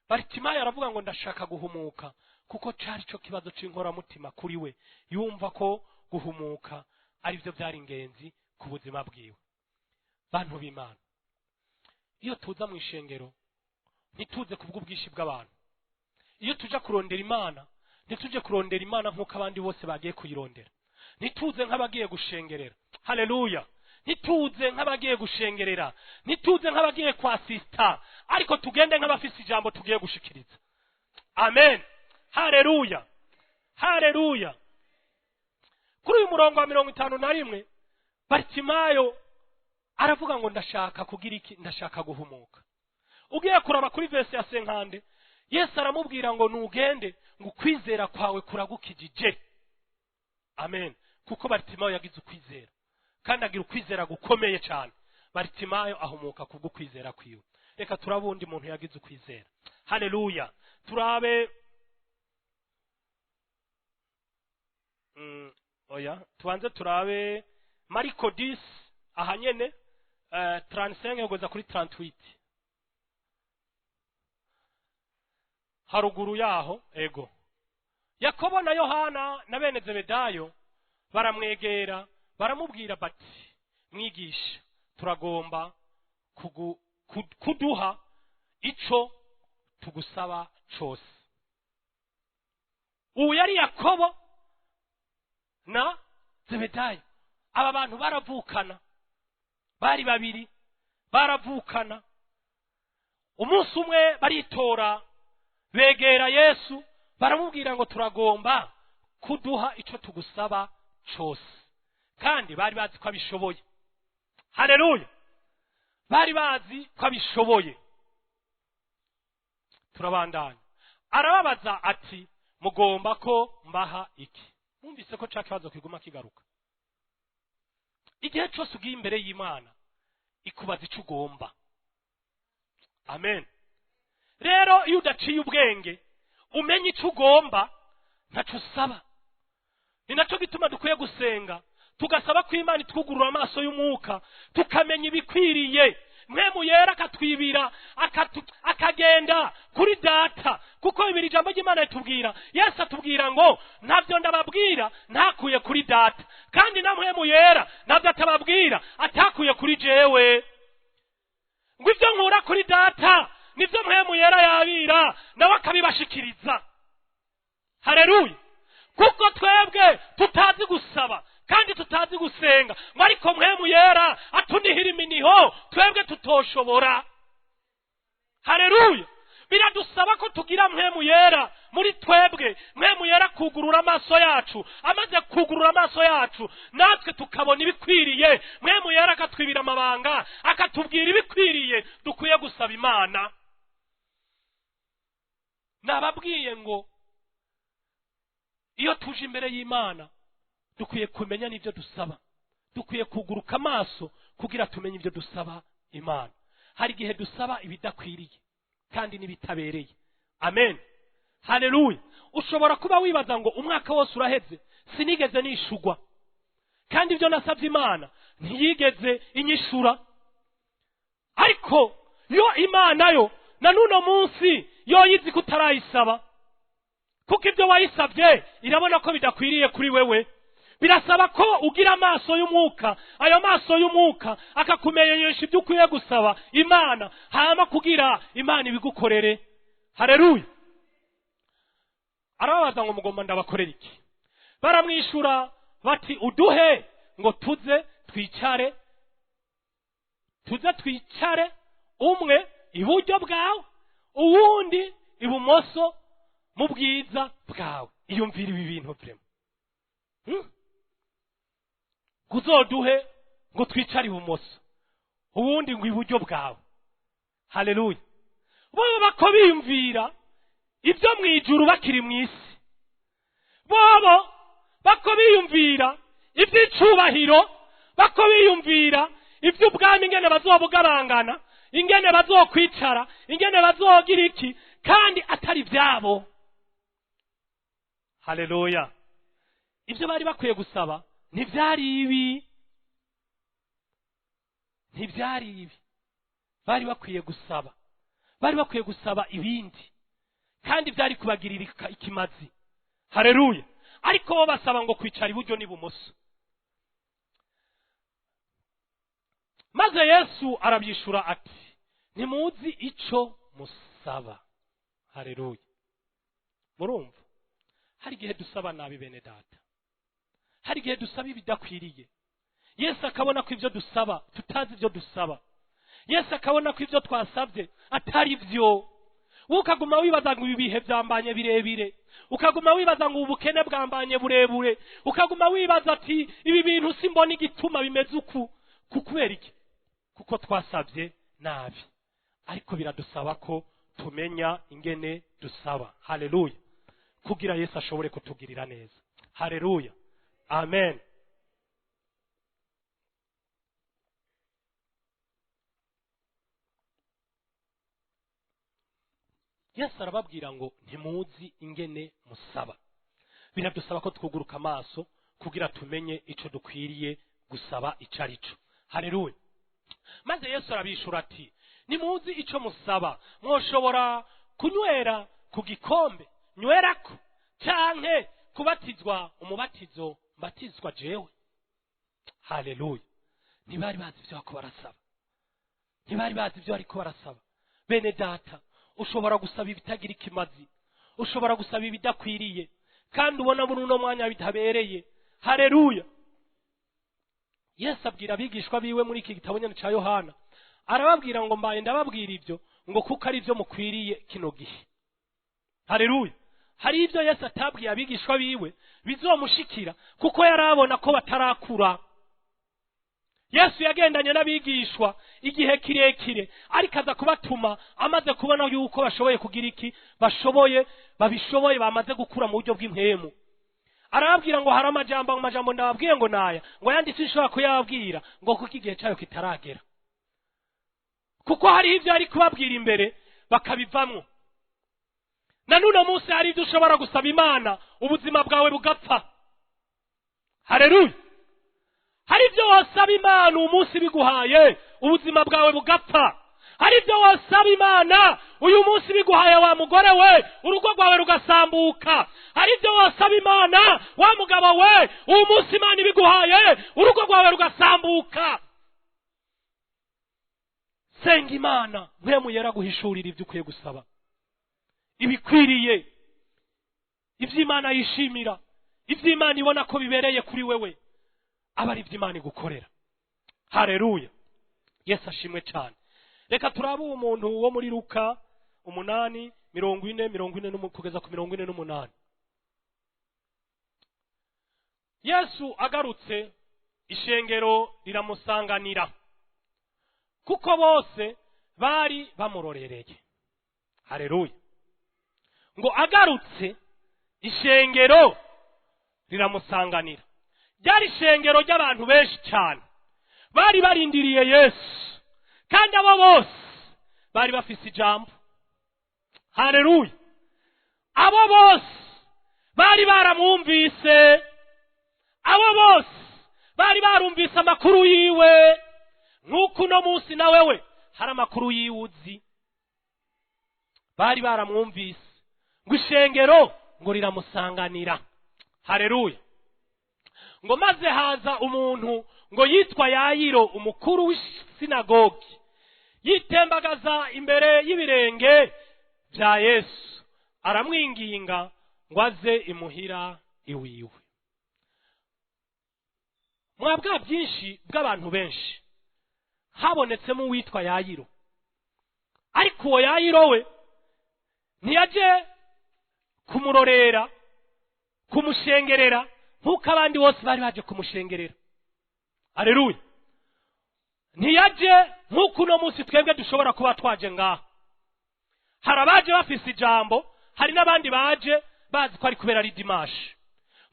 Baritimayo aravuga ngo ndashaka guhumuka, kuko cari cyo kibazo c'inkoramutima kuri we. Yumva ko guhumuka ari byo byari ingenzi ku buzima bwiwe. Bantu b'Imana, iyo tuza mu ishengero ntituze kubw'ubwinshi bw'abantu. Iyo tuja kurondera Imana ntituje kurondera Imana nk'uko abandi bose bagiye kuyirondera. Ntituze nk'abagiye gushengerera. Haleluya. Ntituze nk'abagiye gushengerera, ntituze nk'abagiye kwasista, ariko tugende nk'abafise ijambo tugiye gushikiriza. Amen. Haleluya, haleluya. Kuri uyu murongo wa 51 Baritimayo aravuga ngo ndashaka kugira iki? Ndashaka guhumuka. Ugiye kuraba kuri verse ya 50, Yesu aramubwira ngo nugende, ngo ukwizera kwawe kuragukijije. Amen. Kuko Baritimayo yagize ukwizera, kandi agira ukwizera gukomeye cyane. Baritimayo ahumuka kubwo kwizera kwiwe. Reka turabe undi muntu yagize ukwizera. Haleluya. Turabe oya, tubanze turabe Mariko 10 aha nyene 35 kugeza kuri 38. Haruguru yaho ego Yakobo na Yohana na bene Zebedayo baramwegera baramubwira bati mwigisha, turagomba kuduha ico tugusaba cose. Ubu yari Yakobo na Zebedayo. Aba bantu baravukana, bari babiri baravukana. Umunsi umwe baritora begera Yesu baramubwira ngo turagomba kuduha ico tugusaba cose. Kandi bari bazi ko abishoboye. Haleluya. Bari bazi ko abishoboye. Turabandanya. Arababaza ati mugomba ko mbaha iki? Mwumvise ko ca kibazo kiguma kigaruka. Igihe cyose ugiye imbere y'Imana ikubaza ico ugomba. Amen. Rero iyo udaciye ubwenge umenye ico ugomba, ntaco usaba. Ni naco gituma dukwiye gusenga, tugasaba ko Imana itwugurura amaso y'umwuka, tukamenya ibikwiriye. Mpemu yera akatwibira, akagenda kuri data, kuko ibiri ijambo ry'Imana ritubwira. Yesu atubwira ngo ntabyo ndababwira ntakuye kuri data, kandi na mpemu yera ntabyo atababwira atakuye kuri jewe. Ngo ibyo nkura kuri data nibyo mpemu yera yabira nawe akabibashikiriza. Haleluya. Kuko twebwe tutazi gusaba kandi tutazi gusenga, ariko mpemu yera atunihira iminiho twebwe tutoshobora. Haleluya. Biradusaba ko tugira mpemu yera muri twebwe. Mpemu yera kugurura amaso yacu, amaze kugurura amaso yacu natwe tukabona ibikwiriye. Mpemu yera akatwibira amabanga, akatubwira ibikwiriye dukwiye gusaba Imana. Nababwiye ngo iyo tuje imbere y'Imana dukwiye kumenya n'ibyo dusaba, dukwiye kuguruka amaso kugira tumenye ibyo dusaba Imana. Hari igihe dusaba ibidakwiriye kandi n'ibitabereye. Amen. Haleluya. Ushobora kuba wibaza ngo umwaka wose uraheze sinigeze nishugwa, kandi ibyo nasabye Imana ntiyigeze inyishura. Ariko yo Imana yo na nuno munsi yo yizi kutarayisaba, kuko ibyo wayisabye irabona ko bidakwiriye kuri wewe. Birasaba ko ugira amaso y'umwuka, ayo maso y'umwuka akakumenyesha ibyo ukwiye gusaba Imana, hama kugira Imana ibigukorere. Haleluya. Arababaza ngo mugomba ndabakorera iki? Baramwishura bati uduhe ngo tuze twicare, tuze twicare umwe iburyo bwawe uwundi ibumoso mu bwiza bwawe. Iyumvira ibi bintu vraiment. Kuzoduhe ngo twicare ibumoso uwundi ngo iburyo bwawe. Haleluya. Bo bako biyumvira ibyo mu ijuru bakiri mu isi. Bobo bako biyumvira iby'icubahiro, bako biyumvira iby'ubwami ingene bazobugarangana, ingene bazokwicara, ingene bazogira iki, kandi atari byabo. Haleluya. Ibyo bari bakwiye gusaba ntibyari ibi, ntibyari ibi. Bari bakwiye gusaba, bari bakwiye gusaba ibindi, kandi byari kubagirira ikimazi. Haleluya. Ariko bo basaba ngo kwicara iburyo n'ibumoso. Maze Yesu arabyishura ati ntimuzi ico musaba. Haleluya. Murumva hari igihe dusaba nabi bene data, hari igihe dusaba ibidakwiriye. Yesu akabona ko ibyo dusaba tutazi ibyo dusaba. Yesu akabona ko ibyo twasabye atari byo. Ukaguma wibaza ngo ibi bihe byambanye birebire, ukaguma wibaza ngo ubukene bwambanye burebure, ukaguma wibaza ati ibi bintu simbona igituma bimeze uku. Kukubera iki? Kuko twasabye nabi. Ariko biradusaba ko tumenya ingene dusaba. Haleluya. Kugira Yesu ashobore kutugirira neza. Haleluya. Amen. Yesu arababwira ngo ntimuzi ingene musaba. Biradusaba ko twuguruka amaso kugira tumenye ico dukwiriye gusaba ico ari cyo. Haleluya. Maze Yesu arabishura ati nimuzi ico musaba, mwoshobora kunywera ku gikombe nywerako, canke kubatizwa umubatizo mbatizwa jewe? Haleluya. Ntibari bazi ivyo bariko barasaba, ntibari bazi ivyo bariko barasaba. Bene data, ushobora gusaba ibitagira ikimazi, ushobora gusaba ibidakwiriye, kandi ubona muri uno mwanya bitabereye. Haleluya. Yesu abwira abigishwa biwe muri iki gitabo nyene ca Yohana, arababwira ngo mbaye ndababwira ibyo ngo kuko ari byo mukwiriye kino gihe. Haleluya. Hari ibyo Yesu atabwiye abigishwa biwe bizomushikira kuko yarabona ko batarakura. Yesu yagendanye n'abigishwa igihe kirekire, ariko aza kubatuma amaze kubona yuko bashoboye kugira iki, bashoboye, babishoboye, bamaze gukura mu buryo bw'impemu. Arababwira ngo hari amajambo ndababwiye ngo naya, ngo yandi sinshobora kuyababwira ngo kuko igihe cyayo kitaragera. Kuko hari ibyo ari kubabwira imbere bakabivamwo. Na nuno munsi hari ibyo ushobora gusaba Imana ubuzima bwawe bugapfa. Haleluya. Hari ibyo wasaba Imana umunsi biguhaye ubuzima bwawe bugapfa. Hari ibyo wasaba Imana uyu munsi biguhaye wa mugore we urugo rwawe rugasambuka. Hari ibyo wasaba Imana wa mugabo we uyu munsi Imana ibiguhaye urugo rwawe rugasambuka. Senga Imana mpemu yera guhishurira ibyo ukwiye gusaba, ibikwiriye, ibyo Imana yishimira, ibyo Imana ibona ko bibereye kuri wewe, aba ari ibyo Imana igukorera. Haleluya. Yesu ashimwe cyane. Reka turabe umuntu wo muri Luka 8 40 40 kugeza ku 48. Yesu agarutse ishengero riramusanganira, kuko bose bari bamurorereye. Haleluya. Ngo agarutse ishengero riramusanganira. Ryari ishengero ry'abantu benshi cyane bari barindiriye Yesu, kandi abo bose bari bafise ijambo. Haleluya. Abo bose bari baramwumvise, abo bose bari barumvise amakuru yiwe. Nk'uko uno munsi na wewe hari amakuru yiwe uzi. Bari baramwumvise ngo ishengero ngo riramusanganira. Haleluya. Ngo maze haza umuntu ngo yitwa Yayiro, umukuru w'isinagogi, yitembagaza imbere y'ibirenge bya Yesu, aramwinginga Ngo aze imuhira iwiwe. Mwabwa byinshi bw'abantu benshi habonetsemo uwitwa Yayiro. Ariko uwo Yayiro we ntiyaje kumurorera, kumushengerera nk'uko abandi bose bari baje kumushengerera. Aleluya. Ntiyaje nk'uko uno munsi twebwe dushobora kuba twaje ngaha. Hari abaje bafise ijambo, hari n'abandi baje bazi ko ari kubera ari dimanche.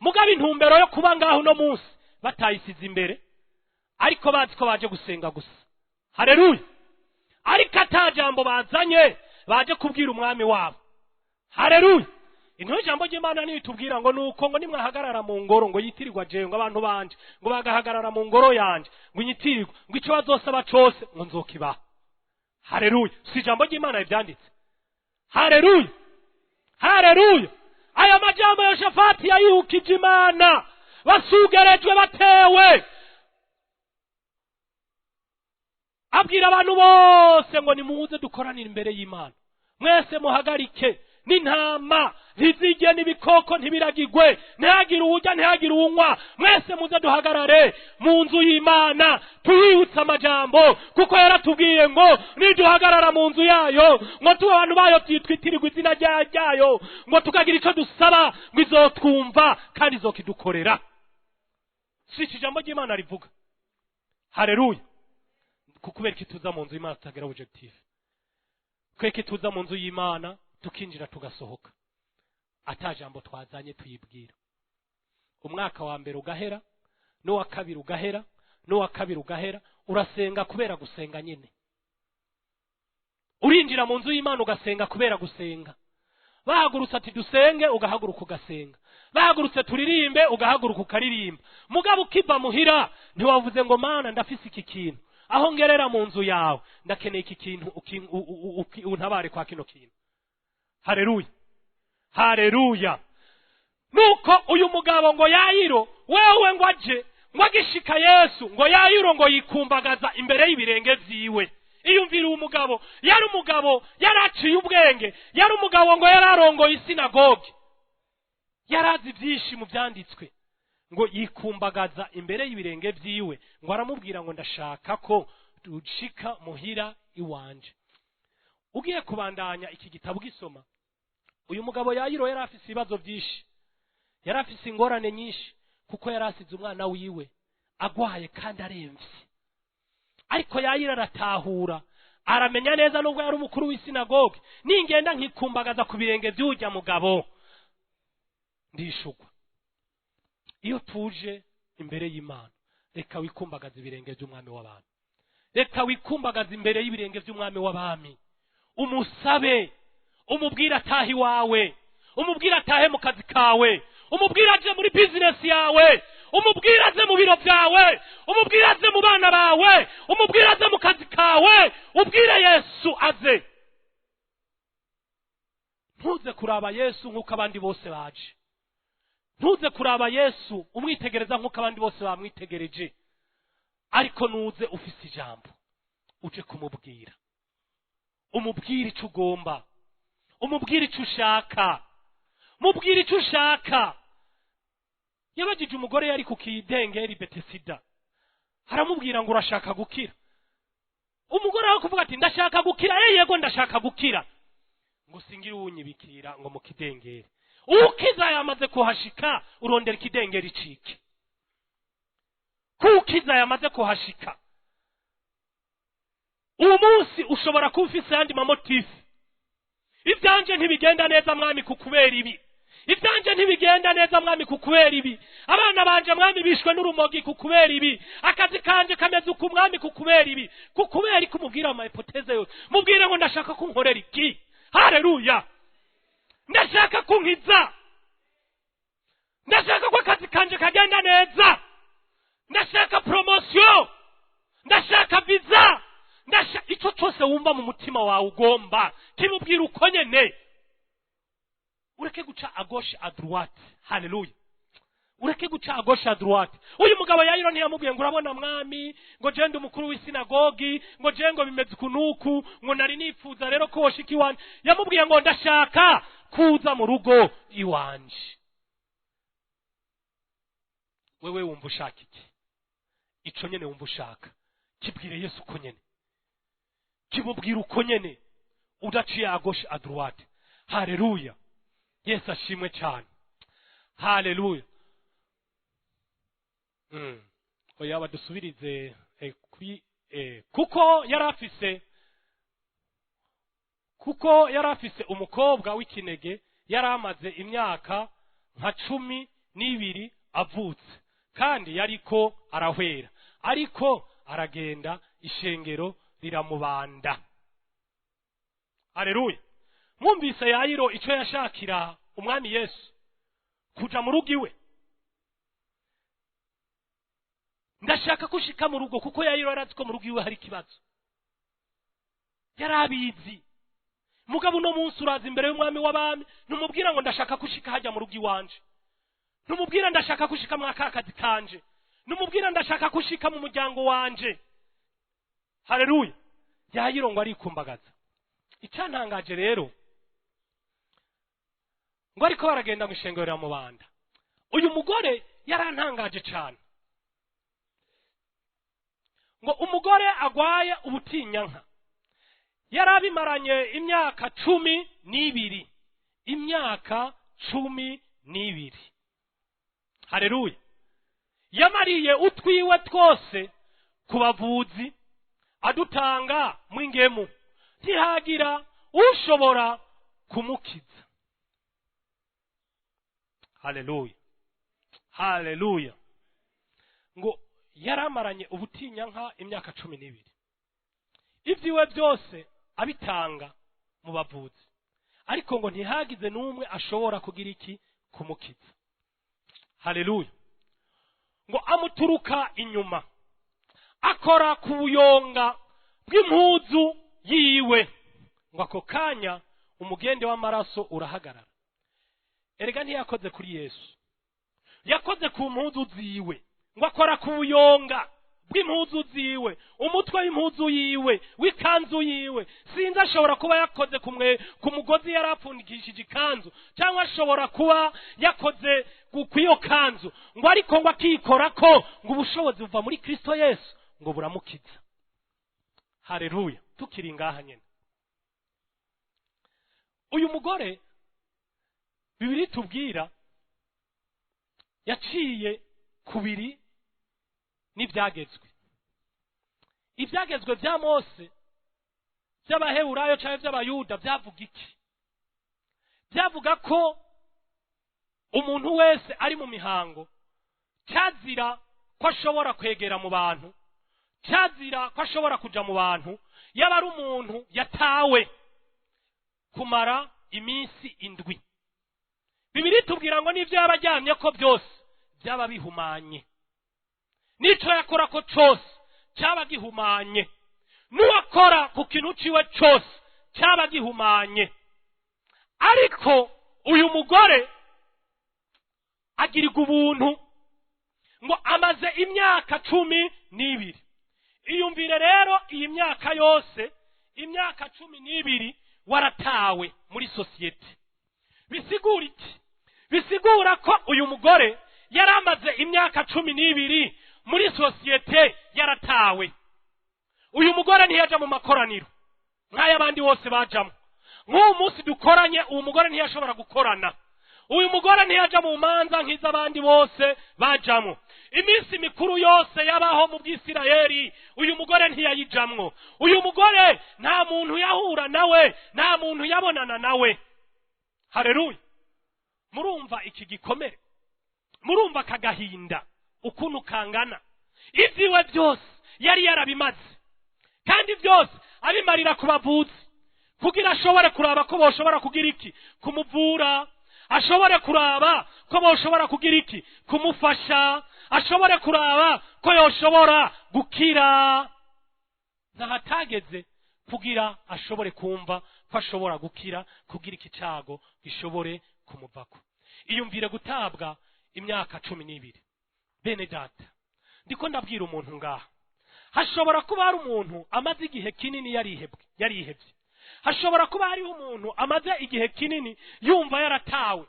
Mugabo intumbero yo kuba ngaho uno munsi batayisize imbere, ariko bazi ko baje gusenga gusa. Haleluya. Ariko ata jambo bazanye, baje kubwira umwami wabo. Haleluya. Intuye ijambo ry'Imana nitubwira ngo nuko ngo nimwahagarara mu ngoro ngo yitirirwa jewe, ngo abantu banje ngo bagahagarara mu ngoro yanje ngo nyitirirwe, ngo ico bazosaba cose ngo nzokibaha. Haleluya. Si ijambo ry'Imana rivyanditse. Haleluya. Haleluya. Aya majambo Yoshafati yayihukije Imana, basugerejwe batewe, abwira abantu bose ngo nimuze dukoranire imbere y'Imana, mwese muhagarike n'intama ntizirye n'ibikoko ntibiragigwe, ntihagire uwurya ntihagire uwunywa, mwese muze duhagarare mu nzu y'Imana tuyibutse amajambo, kuko yaratubwiye ngo niduhagarara mu nzu yayo ngo tube abantu bayo twitirirwe izina ryayo, ngo tukagira ico dusaba ngo izotwumva kandi izokidukorera. Si iki jambo ry'Imana rivuga? Haleluya. Kubera iki tuza mu nzu y'Imana tutagira objectif? Kubera iki tuza mu nzu y'Imana tukinjira tugasohoka ata jambo twazanye tuyibwira? Umwaka wa mbere ugahera, n'uwa kabiri ugahera, n'uwa kabiri ugahera, urasenga kubera gusenga nyine. Urinjira mu nzu y'Imana ugasenga kubera gusenga. Bahagurutse ati dusenge, ugahaguruka ugasenga. Bahagurutse turirimbe, ugahaguruka ukaririmba. Mugabo ukiva muhira ntiwavuze ngo Mana ndafise iki kintu, aho ngerera mu nzu yawe ndakeneye iki kintu, untabare kwa kino kintu. Haleluya. Haleluya. Nuko uyu mugabo ngo Yayiro wewe ngo aje ngo agishika Yesu, ngo Yayiro ngo yikumbagaza imbere y'ibirenge vyiwe. Iyumvira uwo mugabo, yari umugabo yaraciye ubwenge, yari umugabo ngo yararongoye isinagoge, yarazi byinshi mu byanditswe, ngo yikumbagaza imbere y'ibirenge vyiwe, ngo aramubwira ngo ndashaka ko dushika muhira iwanje. Ugiye kubandanya iki gitabo gisoma, uyu mugabo Yayiro yari afise ibibazo byinshi, yari afise ingorane nyinshi, kuko yari asize umwana wiwe agwaye kandi aremvye. Ariko Yayiro aratahura, aramenya neza nubwo yari umukuru w'isinagoge, ningenda nkikumbagaza ku birenge by'ujya mugabo ndishugwa. Iyo tuje imbere y'Imana, reka wikumbagaza ibirenge by'umwami w'abantu, reka wikumbagaza imbere y'ibirenge by'umwami w'abami, umusabe, umubwire atahe iwawe, umubwire atahe mu kazi kawe, umubwire aje muri business yawe, umubwire aze mu biro byawe, umubwire aze mu bana bawe, umubwire aze mu kazi kawe, ubwire Yesu aze. Ntuze kuraba Yesu nk'uko abandi bose baje, ntuze kuraba Yesu umwitegereza nk'uko abandi bose bamwitegereje, ariko nuze ufise ijambo uje kumubwira, umubwire ico ugomba, umubwire ico ushaka, mubwire ico ushaka. Yabajije umugore yari ku kidengeri Betesida, aramubwira ngo urashaka gukira. Umugore aho kuvuga ati ndashaka gukira, yego ndashaka gukira, ngo singire uwunyibikira ngo mu kidengeri. Ukiza yamaze kuhashika, urondera ikidengeri cike. Kukiza yamaze kuhashika. Uwo munsi ushobora kuba ufise ayandi mamotifu. Ivyanje ntibigenda neza mwami kukubera ibi, ivyanje ntibigenda neza mwami kukubera ibi, abana banje mwami bishwe n'urumogi kukubera ibi, akazi kanje kameze uku mwami kukubera ibi. Kukubera iki? Umubwire ama hypothèse yose, mubwire ngo ndashaka kunkorera iki. Haleluya. Ndashaka kunkiza, ndashaka ko akazi kanje kagenda neza, ndashaka promotion, ndashaka visa, ndashaka ico cyose wumva mu mutima wawe ugomba kimubwira uko nyene. Ureke guca à gauche à droite. Haleluya. Ureke guca à gauche à droite. Uyu mugabo Yayiro ntiyamubwiye ngo urabona mwami, ngo je ndi umukuru w'isinagogi, ngo je ngo bimeze kunuku, ngo nari nifuza rero ko woshika iwanje. Yamubwiye ngo ndashaka kuza mu rugo iwanje. Wewe wumva ushaka iki? Ico nyene wumva ushaka kibwire Yesu uko nyene, kimubwira uko nyene, udaciye à gauche, à droite. Haleluya, Yesu ashimwe cyane. Haleluya. Oya, badusubirize kuri kuko yari afise umukobwa w'ikinege, yari amaze imyaka nka 12 avutse, kandi yariko arahwera, ariko aragenda, ishengero riramubanda. Haleluya. Mwumvise Yayiro icyo yashakira Umwami Yesu? Kuja mu rugo iwe. Ndashaka ko ushika mu rugo, kuko Yayiro yarazi ko mu rugo iwe hari ikibazo, yari abizi. Mugabo uno munsi uraza imbere y'Umwami w'abami, ntumubwira ngo ndashaka ko ushika hajya mu rugo iwanje, ntumubwira ndashaka ko ushika muri aka kazi kanje, ntumubwira ndashaka ko ushika mu muryango wanje. Haleluya. Yayiro ngo arikumbagaza. Icyantangaje rero, ngo ariko baragenda mu ishengero riramubanda. Uyu mugore yarantangaje cyane. Ngo umugore agwaye ubutinyanka, yari abimaranye imyaka 12, imyaka 12. Haleluya. Yamariye utwiwe twose ku bavuzi, adutanga mw'ingemu, ntihagira ushobora kumukiza. Haleluya, haleluya. Ngo yaramaranye ubutinyanka imyaka 12, ibyiwe byose abitanga mu bavuzi, ariko ngo ntihagize n'umwe ashobora kugira iki? Kumukiza. Haleluya. Ngo amuturuka inyuma, akora ku buyonga bw'impuzu yiwe, ngo ako kanya umugende w'amaraso urahagarara. Erega ntiyakoze kuri Yesu, yakoze ku mpuzu ziwe. Ngo akora ku buyonga bw'impuzu ziwe, umutwe w'impuzu yiwe, w'ikanzu yiwe. Sinzi, ashobora kuba yakoze ku mugozi yari apfundikishije ikanzu, cyangwa ashobora kuba yakoze ku iyo kanzu. Ngo ariko ngo akikora ko, ngo ubushobozi buva muri Kristo Yesu, ngo buramukiza. Haleluya. Tukiri ngaha nyine, uyu mugore Bibiliya itubwira yaciye kubiri n'ibyagezwe, ibyagezwe bya Mose by'Abaheburayo cyangwa by'Abayuda. Byavuga iki? Byavuga ko umuntu wese ari mu mihango cyazira ko ashobora kwegera mu bantu, cyazira ko ashobora kuja mu bantu, yaba ari umuntu yatawe kumara iminsi 7. Bibiliya itubwira ngo n'ibyo yaba aryamye ko byose byaba bihumanye, n'ico yakora ko cose cyaba gihumanye, n'uwakora ku kintu ciwe cose cyaba gihumanye. Ariko uyu mugore agirirwa ubuntu. Ngo amaze imyaka 12. Iyumvire rero iyi myaka yose, imyaka 12 waratawe muri sosiyete. Bisigura iki? Bisigura ko uyu mugore yari amaze imyaka 12 muri sosiyete yaratawe. Uyu mugore ntiyaja mu makoraniro nk'ay'abandi bose bajamo. Nk'uyu munsi dukoranye, uyu mugore ntiyashobora gukorana. Uyu mugore ntiyaja mu manza nk'iz'abandi bose bajamo. Iminsi mikuru yose yabaho mu Bwisirayeli, uyu mugore ntiyayijamwo. Uyu mugore nta muntu yahura nawe, nta muntu yabonana nawe. Hareruya. Murumva iki gikomere? Murumva aka gahinda ukuntu kangana? Ibyiwe byose yari yarabimaze, kandi byose abimarira ku bavuzi, kugira ashobore kuraba ko boshobora kugira iki? Kumuvura. Ashobore kuraba ko boshobora kugira iki? Kumufasha. Ashobore kuraba ko yoshobora gukira. Ntahatageze kugira ashobore kumva ko ashobora gukira, kugira iki cyago gishobore kumuvako. Iyumvire gutabwa imyaka 12. Bene data, ndiko ndabwira umuntu ngaha. Hashobora kuba hari umuntu amaze igihe kinini yarihebwe, yarihebye. Hashobora kuba hariho umuntu amaze igihe kinini yumva yaratawe.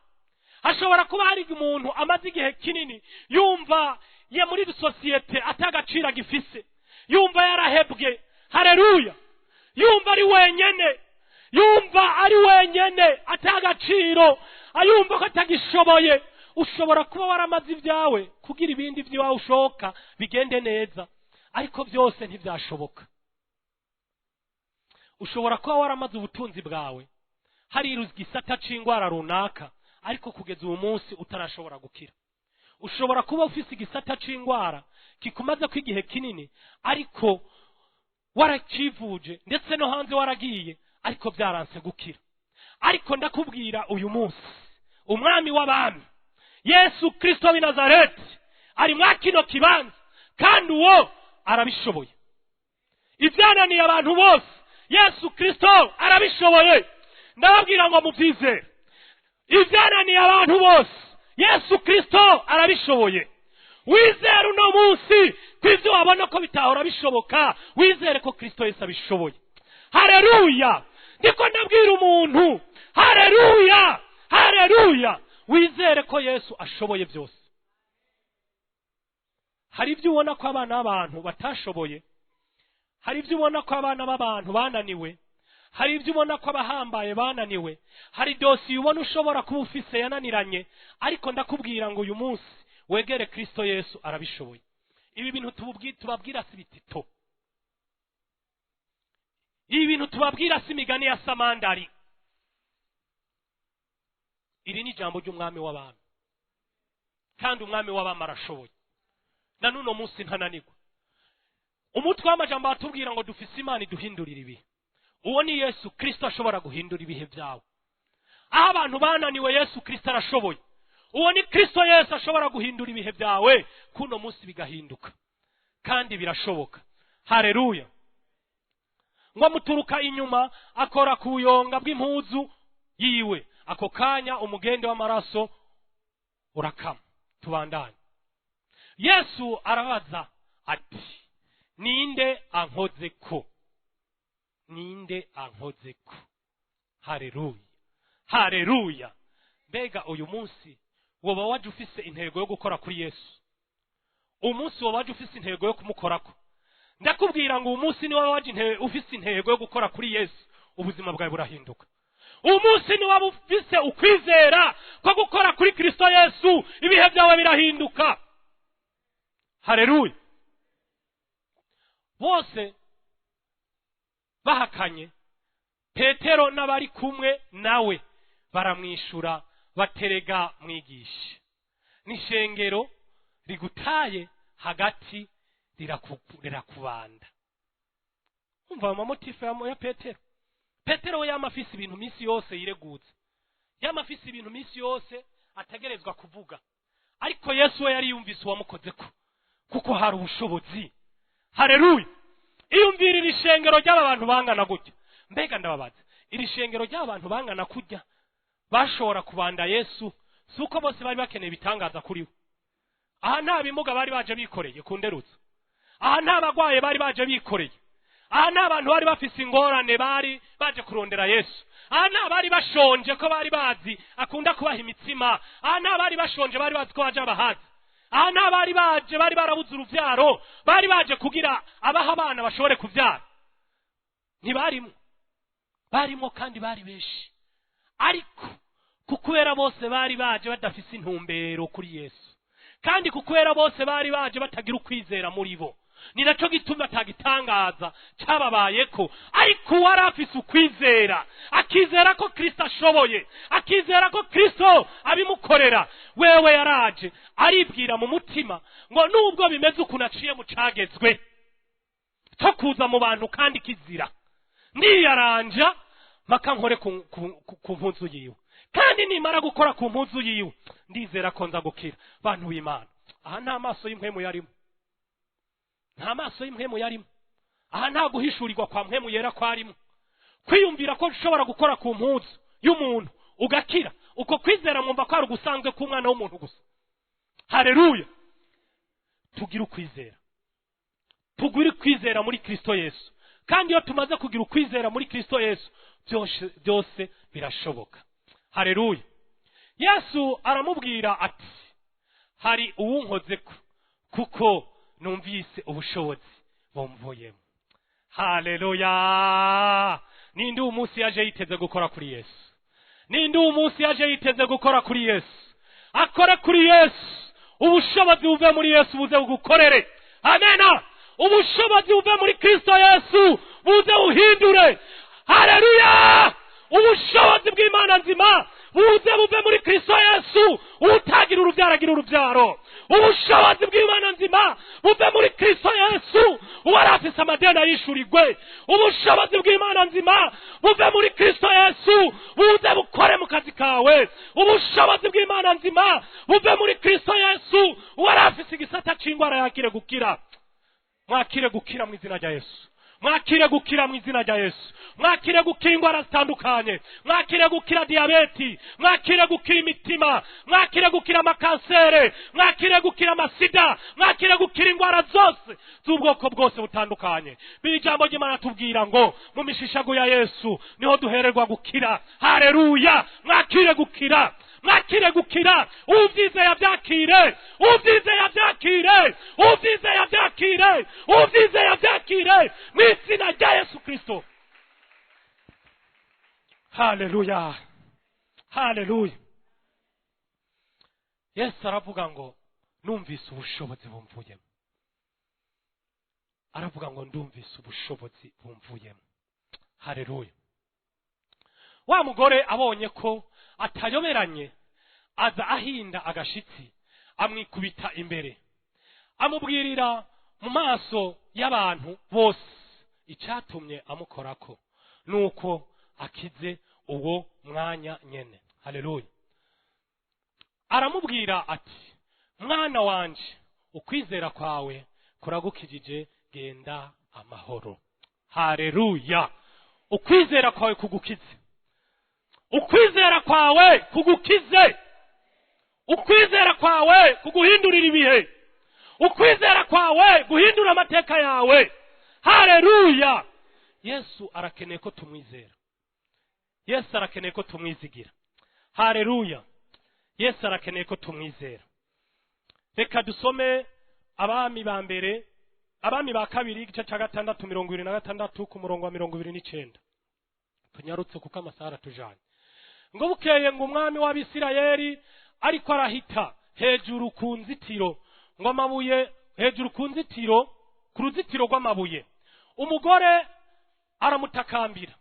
Hashobora kuba hari umuntu amaze igihe kinini yumva ye muri sosiyete atagaciro agifise, yumva yarahebwe. Haleluya! Yumva ari wenyene, yumva ari wenyene atagaciro, ayumva ko atagishoboye. Ushobora kuba waramaze ibyawe kugira ibindi by'iwawe ushoka bigende neza, ariko byose ntibyashoboka. Ushobora kuba waramaze ubutunzi bwawe hari igisata c'ingwara runaka, ariko kugeza uyu munsi utarashobora gukira. Ushobora kuba ufise igisata c'ingwara kikumaze ko igihe kinini, ariko warakivuje ndetse no hanze waragiye, ariko byaranse gukira. Ariko ndakubwira uyu munsi, umwami w'abami Yesu Kristo w'i Nazareti ari mwa kino kibanza, kandi uwo arabishoboye. Ibyananiye abantu bose Yesu Kristo arabishoboye. Ndababwira ngo mubyizere. Ibyananiye abantu bose Yesu Kristo arabishoboye. Wizere uno munsi ko ibyo wabona ko bitahora bishoboka, wizere ko Kristo Yesu abishoboye. Haleluya! Ndiko ndabwira umuntu, haleluya, haleluya, wizere ko Yesu ashoboye byose. Hari ibyo ubona ko abana b'abantu batashoboye, hari ibyo ubona ko abana b'abantu bananiwe, hari ibyo ubona ko abahambaye bananiwe, hari dosiye ubona ushobora kuba ufise yananiranye, ariko ndakubwira ngo uyu munsi wegere Kristo Yesu arabishoboye. Ibi bintu tubabwira si bitito, ibi bintu tubabwira si imigani ya samandari. Iri ni ijambo ry'umwami w'abami, kandi umwami w'abami arashoboye. Na n'uno munsi ntananirwa. Umutwe w'amajambo atubwira ngo dufise Imana iduhindurira ibihe. Uwo ni Yesu Kristo ashobora guhindura ibihe byawe. Aho abantu bananiwe Yesu Kristo arashoboye. Uwo ni Kristo Yesu ashobora guhindura ibihe byawe, kuno munsi bigahinduka, kandi birashoboka. Haleluya! Ngo amuturuka inyuma akora ku buyonga bw'impuzu yiwe, ako kanya umugende w'amaraso urakama. Tubandanye. Yesu arabaza ati, ninde ankoze ko? Ninde ankoze ko? Haleluya, haleluya! Mbega uyu munsi woba waje ufise intego yo gukora kuri Yesu? Umunsi woba waje ufise intego yo kumukorako? Ndakubwira ngo uyu munsi ni waje ufise intego yo gukora kuri Yesu, ubuzima bwawe burahinduka. Umunsi ni waba ufise ukwizera ko gukora kuri Kristo Yesu, ibihe byawe birahinduka. Haleluya! Bose bahakanye, Petero n'abari kumwe nawe baramwishura baterega mwigisha, n'ishengero rigutaye hagati rirakubanda. Umva amamotifu ya Petero. Petero we yama afise ibintu minsi yose yiregutse, yama afise ibintu minsi yose ategerezwa kuvuga, ariko Yesu we yari yumvise uwamukozeko, kuko hari ubushobozi. Haleluya! Iyumvira iri shengero ry'aba bantu bangana gutya. Mbega ndababaza, iri shengero ry'aba bantu bangana kujya bashobora kubanda Yesu? Si uko bose bari bakeneye ibitangaza kuri we. Aha nta bimuga bari baje bikoreye ku nderutso, aha nta bagwaye bari baje bikoreye, aha nta bantu bari bafise ingorane bari baje kurondera Yesu, aha nta bari bashonje ko bari bazi akunda kubaha imitsima, aha nta bari bashonje bari bazi ko baje abahazi, aha nta bari baje bari barabuze uruvyaro bari baje kugira abaha abana bashobore kuvyara. Ntibarimo, barimo kandi bari benshi, ariko kukubera bose bari baje badafise intumbero kuri Yesu, kandi kukubera bose bari baje batagira ukwizera muri bo, ni naco gituma atagitangaza cyababayeko. Ariko uwari afise ukwizera, akizera ko Kristo ashoboye, akizera ko Kristo abimukorera, wewe yaraje aribwira mu mutima ngo nubwo bimeze ukuntu aciye mu cagezwe cyo kuza mu bantu kandi kizira, ndiyaranja maka nkore ku mpuzu yiwe, kandi nimara gukora ku mpuzu yiwe ndizera ko nza gukira. Bantu b'Imana, aha nta maso y'impwemu yarimo, nta maso y'impwemu yarimo, aha nta guhishurirwa kwa mpwemu yera kwarimo. Kwiyumvira ko ushobora gukora ku mpuzu y'umuntu ugakira, uko kwizera mwumva ko ari ugusanzwe k'umwana w'umuntu gusa. Haleluya! Tugire ukwizera, tugire ukwizera muri Kristo Yesu. Kandi iyo tumaze kugira ukwizera muri Kristo Yesu, Byose birashoboka. Haleluya. Yesu aramubwira ati hari uwunkozeko kuko numvise ubushobozi bumvuyemo. Haleluya. Ninde uwo munsi yaje yiteze gukora kuri Yesu? Ninde uwo munsi yaje yiteze gukora kuri Yesu? Akore kuri Yesu, ubushobozi buve muri Yesu buze bugukorere. Amena. Ubushobozi buve muri Kristo Yesu buze buhindure. Haleluya. Ubushobozi bw'Imana nzima buze buve muri Kristo Yesu, utagira urubyaro agira urubyaro. Ubushobozi bw'Imana nzima buve muri Kristo Yesu, uwari afise amadeni ayishurirwe. Ubushobozi bw'Imana nzima buve muri Kristo Yesu, buze bukore mu kazi kawe. Ubushobozi bw'Imana nzima buve muri Kristo Yesu, uwari afise igisata c'ingwara yakire gukira. Mwakire gukira mu izina rya Yesu. Mwakire gukira mu izina rya Yesu. Mwakire gukira indwara zitandukanye. Mwakire gukira diyabeti. Mwakire gukira imitima. Mwakire gukira amakansere. Mwakire gukira amasida. Mwakire gukira indwara zose z'ubwoko bwose butandukanye. Ijambo ry'Imana tubwira ngo mu mishishago ya Yesu niho duhererwa gukira. Haleluya. Mwakire gukira. Mwakire gukira. Uvyizeye avyakire. Uvyizeye avyakire. Uvyizeye avyakire. Uvyizeye avyakire mu izina rya Yesu Kristo. Haleluya. Haleluya. Yesu aravuga ngo numvise ubushobozi bumvuyemo. Aravuga ngo ndumvise ubushobozi bumvuyemo. Haleluya. Wa mugore abonye ko atayoberanye, aza ahinda agashitsi, amwikubita imbere, amubwirira mu maso y'abantu bose icyatumye amukorako, nuko akize uwo mwanya nyene. Haleluya. Aramubwira ati mwana wanje, ukwizera kwawe kuragukijije, genda amahoro. Haleluya. Ukwizera kwawe kugukize. Ukwizera kwawe kugukize. Ukwizera kwawe kuguhindurira ibihe. Ukwizera kwawe guhindura amateka yawe. Haleluya. Yesu arakeneye ko tumwizera. Yesu arakeneye ko tumwizigira. Haleluya. Yesu arakeneye ko tumwizera. Reka dusome Abami ba mbere, Abami ba kabiri, igice cya 6 26 ku murongo wa 29. Tunyarutse kuko amasaha aratujanye. Ngo bukeye ngo umwami w'Abisirayeli ariko arahita hejuru ku nzitiro, ngo amabuye hejuru ku nzitiro, ku ruzitiro rw'amabuye. Umugore aramutakambira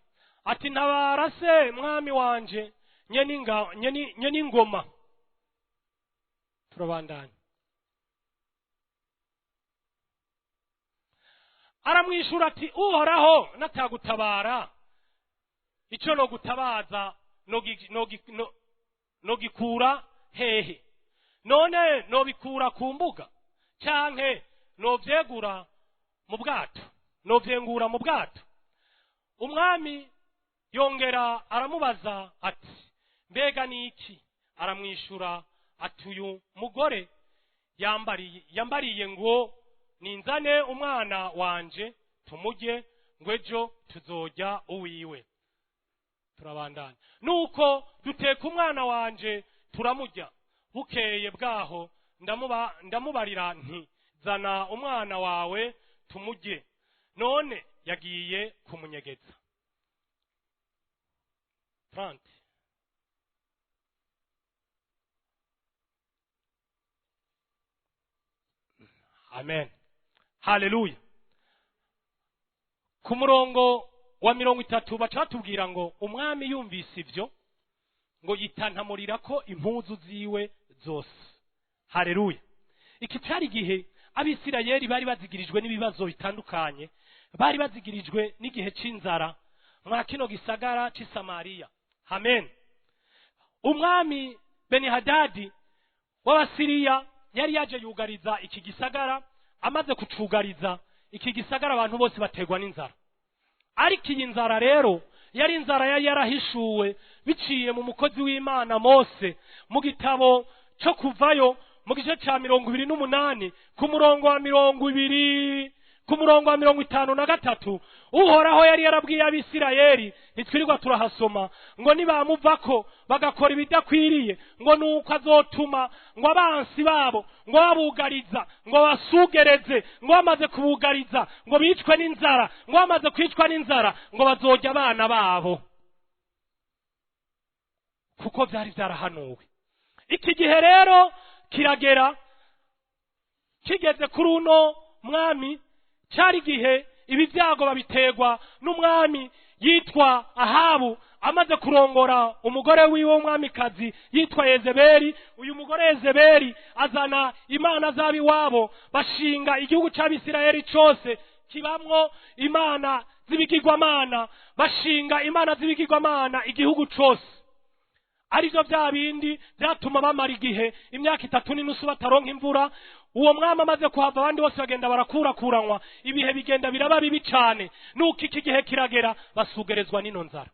ati ntabara se mwami wanje, nye n'ingoma. Turabandanya. Aramwishura ati Uhoraho natagutabara, icyo no gutabaza no gikura hehe? None nobikura ku mbuga, canke novyegura mu bwato, novyengura mu bwato? Umwami yongera aramubaza ati mbega ni iki? Aramwishura ati uyu mugore yambariye ngo ninzane umwana wanje tumurye, ngo ejo tuzojya uwiwe. Turabandanya. Nuko duteka umwana wanje turamurya. Bukeye bwaho ndamubarira nti zana umwana wawe tumurye. None yagiye kumunyegeza. 30. Amen. Haleluya. Ku murongo wa 30 bacatubwira ngo umwami yumvise ivyo ngo yitantamurira ko impuzu ziwe zose. Haleluya. Iki cari gihe Abisirayeli bari bazigirijwe n'ibibazo bitandukanye, bari bazigirijwe n'igihe c'inzara mwa kino gisagara c'i Samariya. Amen. Umwami Benihadadi w'Abasiriya yari yaje yugariza iki gisagara. Amaze kucugariza iki gisagara abantu bose bategwa n'inzara. Ariko iyi nzara rero yari inzara yari yarahishuwe biciye mu mukozi w'Imana Mose mu gitabo cyo kuvayo mu gice ca 28 ku murongo wa 20, ku murongo wa 53, Uhoraho yari yarabwiye Abisirayeli, ntitwirirwa turahasoma, ngo nibamuvako bagakora ibidakwiriye, ngo nuko azotuma ngo abansi babo ngo babugariza, ngo basugereze, ngo bamaze kubugariza ngo bicwe n'inzara, ngo bamaze kwicwa n'inzara ngo bazorya abana babo, kuko byari byarahanuwe. Iki gihe rero kiragera, kigeze kuri uno mwami, cyari igihe ibi byago babiterwa n'umwami yitwa Ahabu, amaze kurongora umugore wiwe w'umwamikazi yitwa Yezebeli. Uyu mugore Yezebeli azana imana z'abiwabo, bashinga igihugu cy'Abisirayeli cyose kibamwo imana z'ibigirwamana, bashinga imana z'ibigirwamana igihugu cyose. Arivyo bya bindi byatuma bamara igihe imyaka 3.5 bataronka imvura. Uwo mwami amaze kuhava, abandi bose bagenda barakurakuranwa, ibihe bigenda biraba bibi cyane. Nuko iki gihe kiragera basugerezwa n'ino nzara.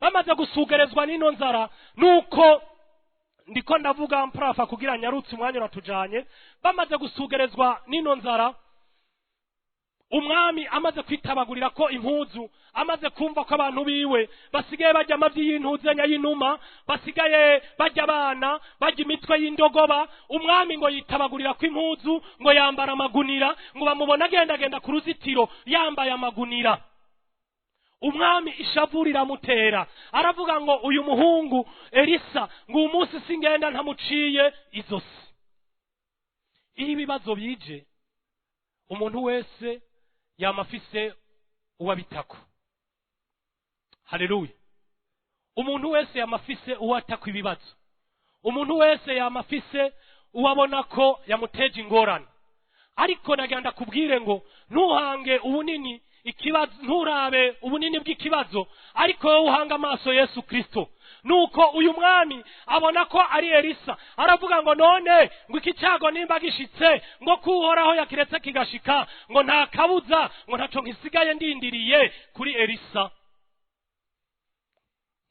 Bamaze gusugerezwa n'ino nzara, nuko ndiko ndavuga mparafa kugira nyarutse umwanya uratujanye. Bamaze gusugerezwa n'ino nzara, umwami amaze kwitabagurira ko impuzu, amaze kumva ko abantu biwe basigaye bajya amavyi y'intuzenya y'inuma, basigaye bajya abana, bajya imitwe y'indogoba, umwami ngo yitabagurira ko impuzu, ngo yambara amagunira, ngo bamubona agendagenda ku ruzitiro yambaye amagunira. Umwami ishavu riramutera, aravuga ngo uyu muhungu Elisa, ngo uyu munsi singenda ntamuciye izosi. Iyo ibibazo bije, umuntu wese yamafise uwabitako. Haleluya. Umuntu wese yamafise uwatako ibibazo. Umuntu wese yamafise uwabona ko yamuteje ingorane. Ariko nagenda kubwire ngo ntuhange ubunini ikibazo, nturabe ubunini bw'ikibazo, ariko wowe uhanga amaso Yesu Kristo. Nuko uyu mwami abona ko ari Elisa, aravuga ngo none ngo iki cyago nimba gishitse, ngo kuhoraho yakiretse kigashika, ngo nta kabuza, ngo ntaco nkisigaye ndindiriye kuri Elisa,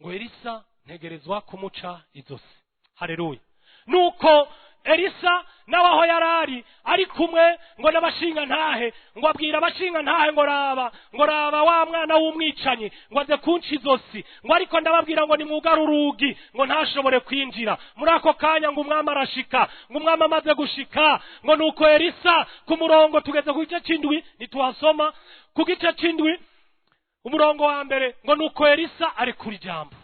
ngo Elisa ntegerezwa kumuca izosi. Haleluya. Nuko Elisa nawe aho yarari ari kumwe ngo n'abashinga ntahe, ngo abwira abashinga ntahe ngo raba, ngo raba wa mwana w'umwicanyi, ngo aze kunca izosi, ngo ariko ndababwira ngo nimwugare urugi, ngo ntashobore kwinjira. Muri ako kanya ngo umwami arashika, ngo umwami amaze gushika, ngo nuko Elisa ku murongo, tugeze ku gice c'indwi, ntituhasoma, ku gice c'indwi umurongo wa mbere, ngo nuko Elisa arekura ijambo.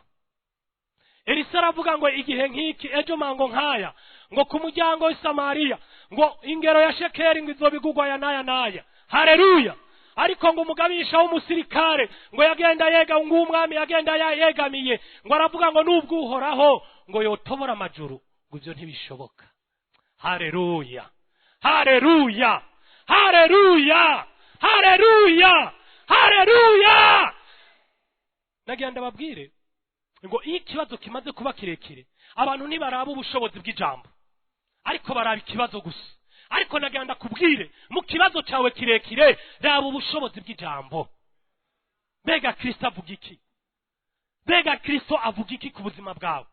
Elisa aravuga ngo igihe nk'iki ejo mango nkaya, ngo ku muryango w'i Samariya, ngo ingero ya shekeli ngo izobigugwa ya naya naya. Haleluya. Ariko ngo umugabisha w'umusirikare ngo yagenda yega, ngo umwami yagenda yegamiye, ngo aravuga ngo nubwo Uhoraho ngo yotobora amajuru, ngo ivyo ntibishoboka. Haleluya. Haleluya. Haleluya. Haleluya. Haleluya. Nagenda babwire ngo iyo ikibazo kimaze kuba kirekire, abantu ntibaraba ubushobozi bw'ijambo, ariko baraba ikibazo gusa. Ariko nagenda kubwire, mu kibazo cyawe kirekire raba ubushobozi bw'ijambo. Mbega Kristo avuga iki? Mbega Kristo avuga iki ku buzima bwawe?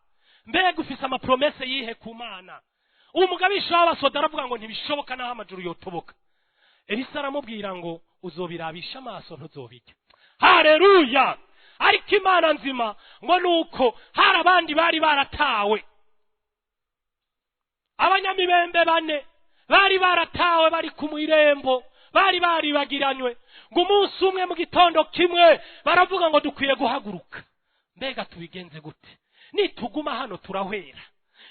Mbega ufise amapromese yihe ku Mana? Umugabisha w'abasoda aravuga ngo ntibishoboka naho amajuru yotoboka. Elisa aramubwira ngo uzobirabisha amaso ntuzobirya. Haleluya. Ariko Imana nzima ngo nuko hari abandi bari baratawe, abanyamibembe bane bari baratawe, bari ku irembo, bari baribagiranywe. Ngo umunsi umwe mu gitondo kimwe baravuga ngo dukwiye guhaguruka. Mbega tubigenze gute? Nituguma hano turahwera,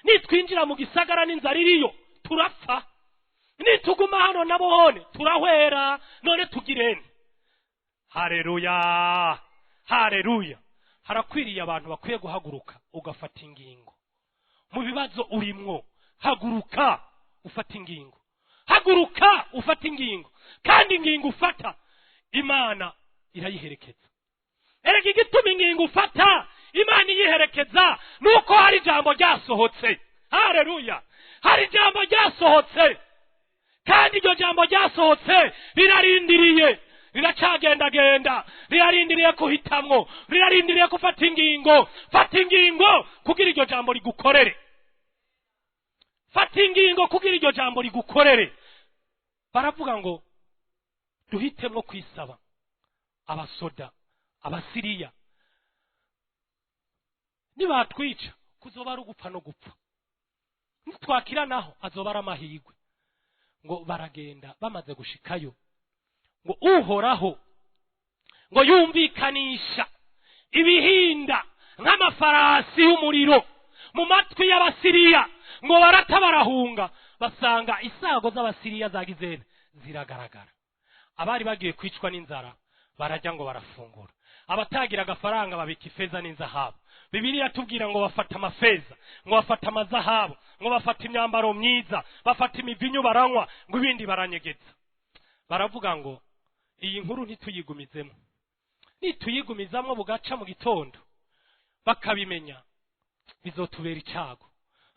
nitwinjira mu gisagara n'inzara iriyo turapfa, nituguma hano nabohone turahwera, none tugirene. Haleluya. Haleluya. Harakwiriye abantu bakwiye guhaguruka ugafata ingingo. Mu bibazo urimwo, haguruka ufata ingingo. Haguruka ufata ingingo. Kandi ingingo ufata Imana irayiherekeza. Erega igituma ingingo ufata Imana iyiherekeza nuko hari ijambo ryasohotse. Haleluya. Hari ijambo ryasohotse. Kandi iryo jambo ryasohotse rirarindiriye, riracagendagenda, rirarindiriye kuhitamwo, rirarindiriye gufata ingingo. Fata ingingo kugira iryo jambo rigukorere. Fata ingingo kugira iryo jambo rigukorere. Baravuga ngo Duhitemo kwisaba abasoda abasiriya nibatwica kuzoba ari ugupfa no gupfa, nitwakira naho azoba ari amahirwe. Ngo baragenda, bamaze gushikayo ngo Uhoraho ngo yumvikanisha ibihinda nk'amafarasi y'umuriro mu matwi y'Abasiriya, ngo barata barahunga, basanga isago z'Abasiriya zagizene ziragaragara. Abari bagiye kwicwa n'inzara barajya ngo barafungura, abatagira agafaranga babika ifeza n'inzahabu. Bibiliya tubwira ngo bafata amafeza, ngo bafata amazahabu, ngo bafata imyambaro myiza, bafata imivinyu baranywa, ngo ibindi baranyegeza. Baravuga ngo iyi nkuru ntituyigumizemo, nituyigumizamo bugaca mu gitondo bakabimenya bizotubera icyago.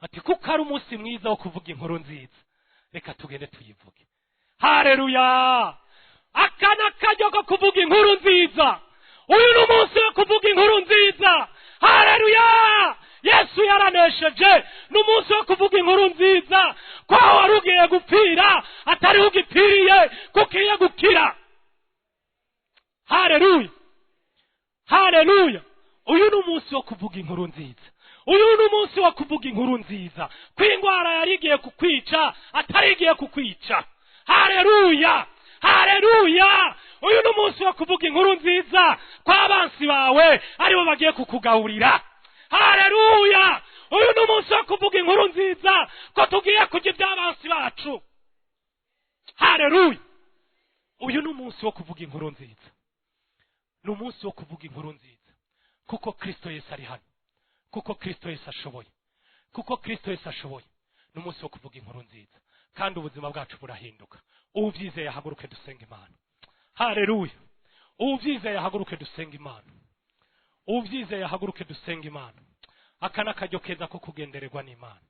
Ati kuko ari umunsi mwiza wo kuvuga inkuru nziza, reka tugende tuyivuge. Haleluya! Aka ni akaryo ko kuvuga inkuru nziza. Uyu ni umunsi wo kuvuga inkuru nziza. Haleluya! Yesu yaranesheje. Ni umunsi wo kuvuga inkuru nziza ko aho wari ugiye gupfira atariho ugipfiriye, kuko ugiye gukira. Haleluya! Haleluya! Uyu ni umunsi wo kuvuga inkuru nziza. Uyu ni umunsi wo kuvuga inkuru nziza ko indwara yari igiye kukwica atari igiye kukwica. Haleluya! Haleluya! Uyu ni umunsi wo kuvuga inkuru nziza ko abansi bawe aribo bagiye kukugaburira. Haleluya! Uyu ni umunsi wo kuvuga inkuru nziza ko tugiye kurya iby'abansi bacu. Haleluya! Uyu ni umunsi wo kuvuga inkuru nziza. Ni umunsi wo kuvuga inkuru nziza kuko Kristo Yesu ari hano, kuko Kristo Yesu ashoboye, kuko Kristo Yesu ashoboye. Ni umunsi wo kuvuga inkuru nziza kandi ubuzima bwacu burahinduka. Uwubyizeye ahaguruke dusenga Imana. Haleluya! Uwubyizeye ahaguruke dusenga Imana. Uwubyizeye ahaguruke dusenga Imana. Aka ni akaryo keza ko kugendererwa n'Imana.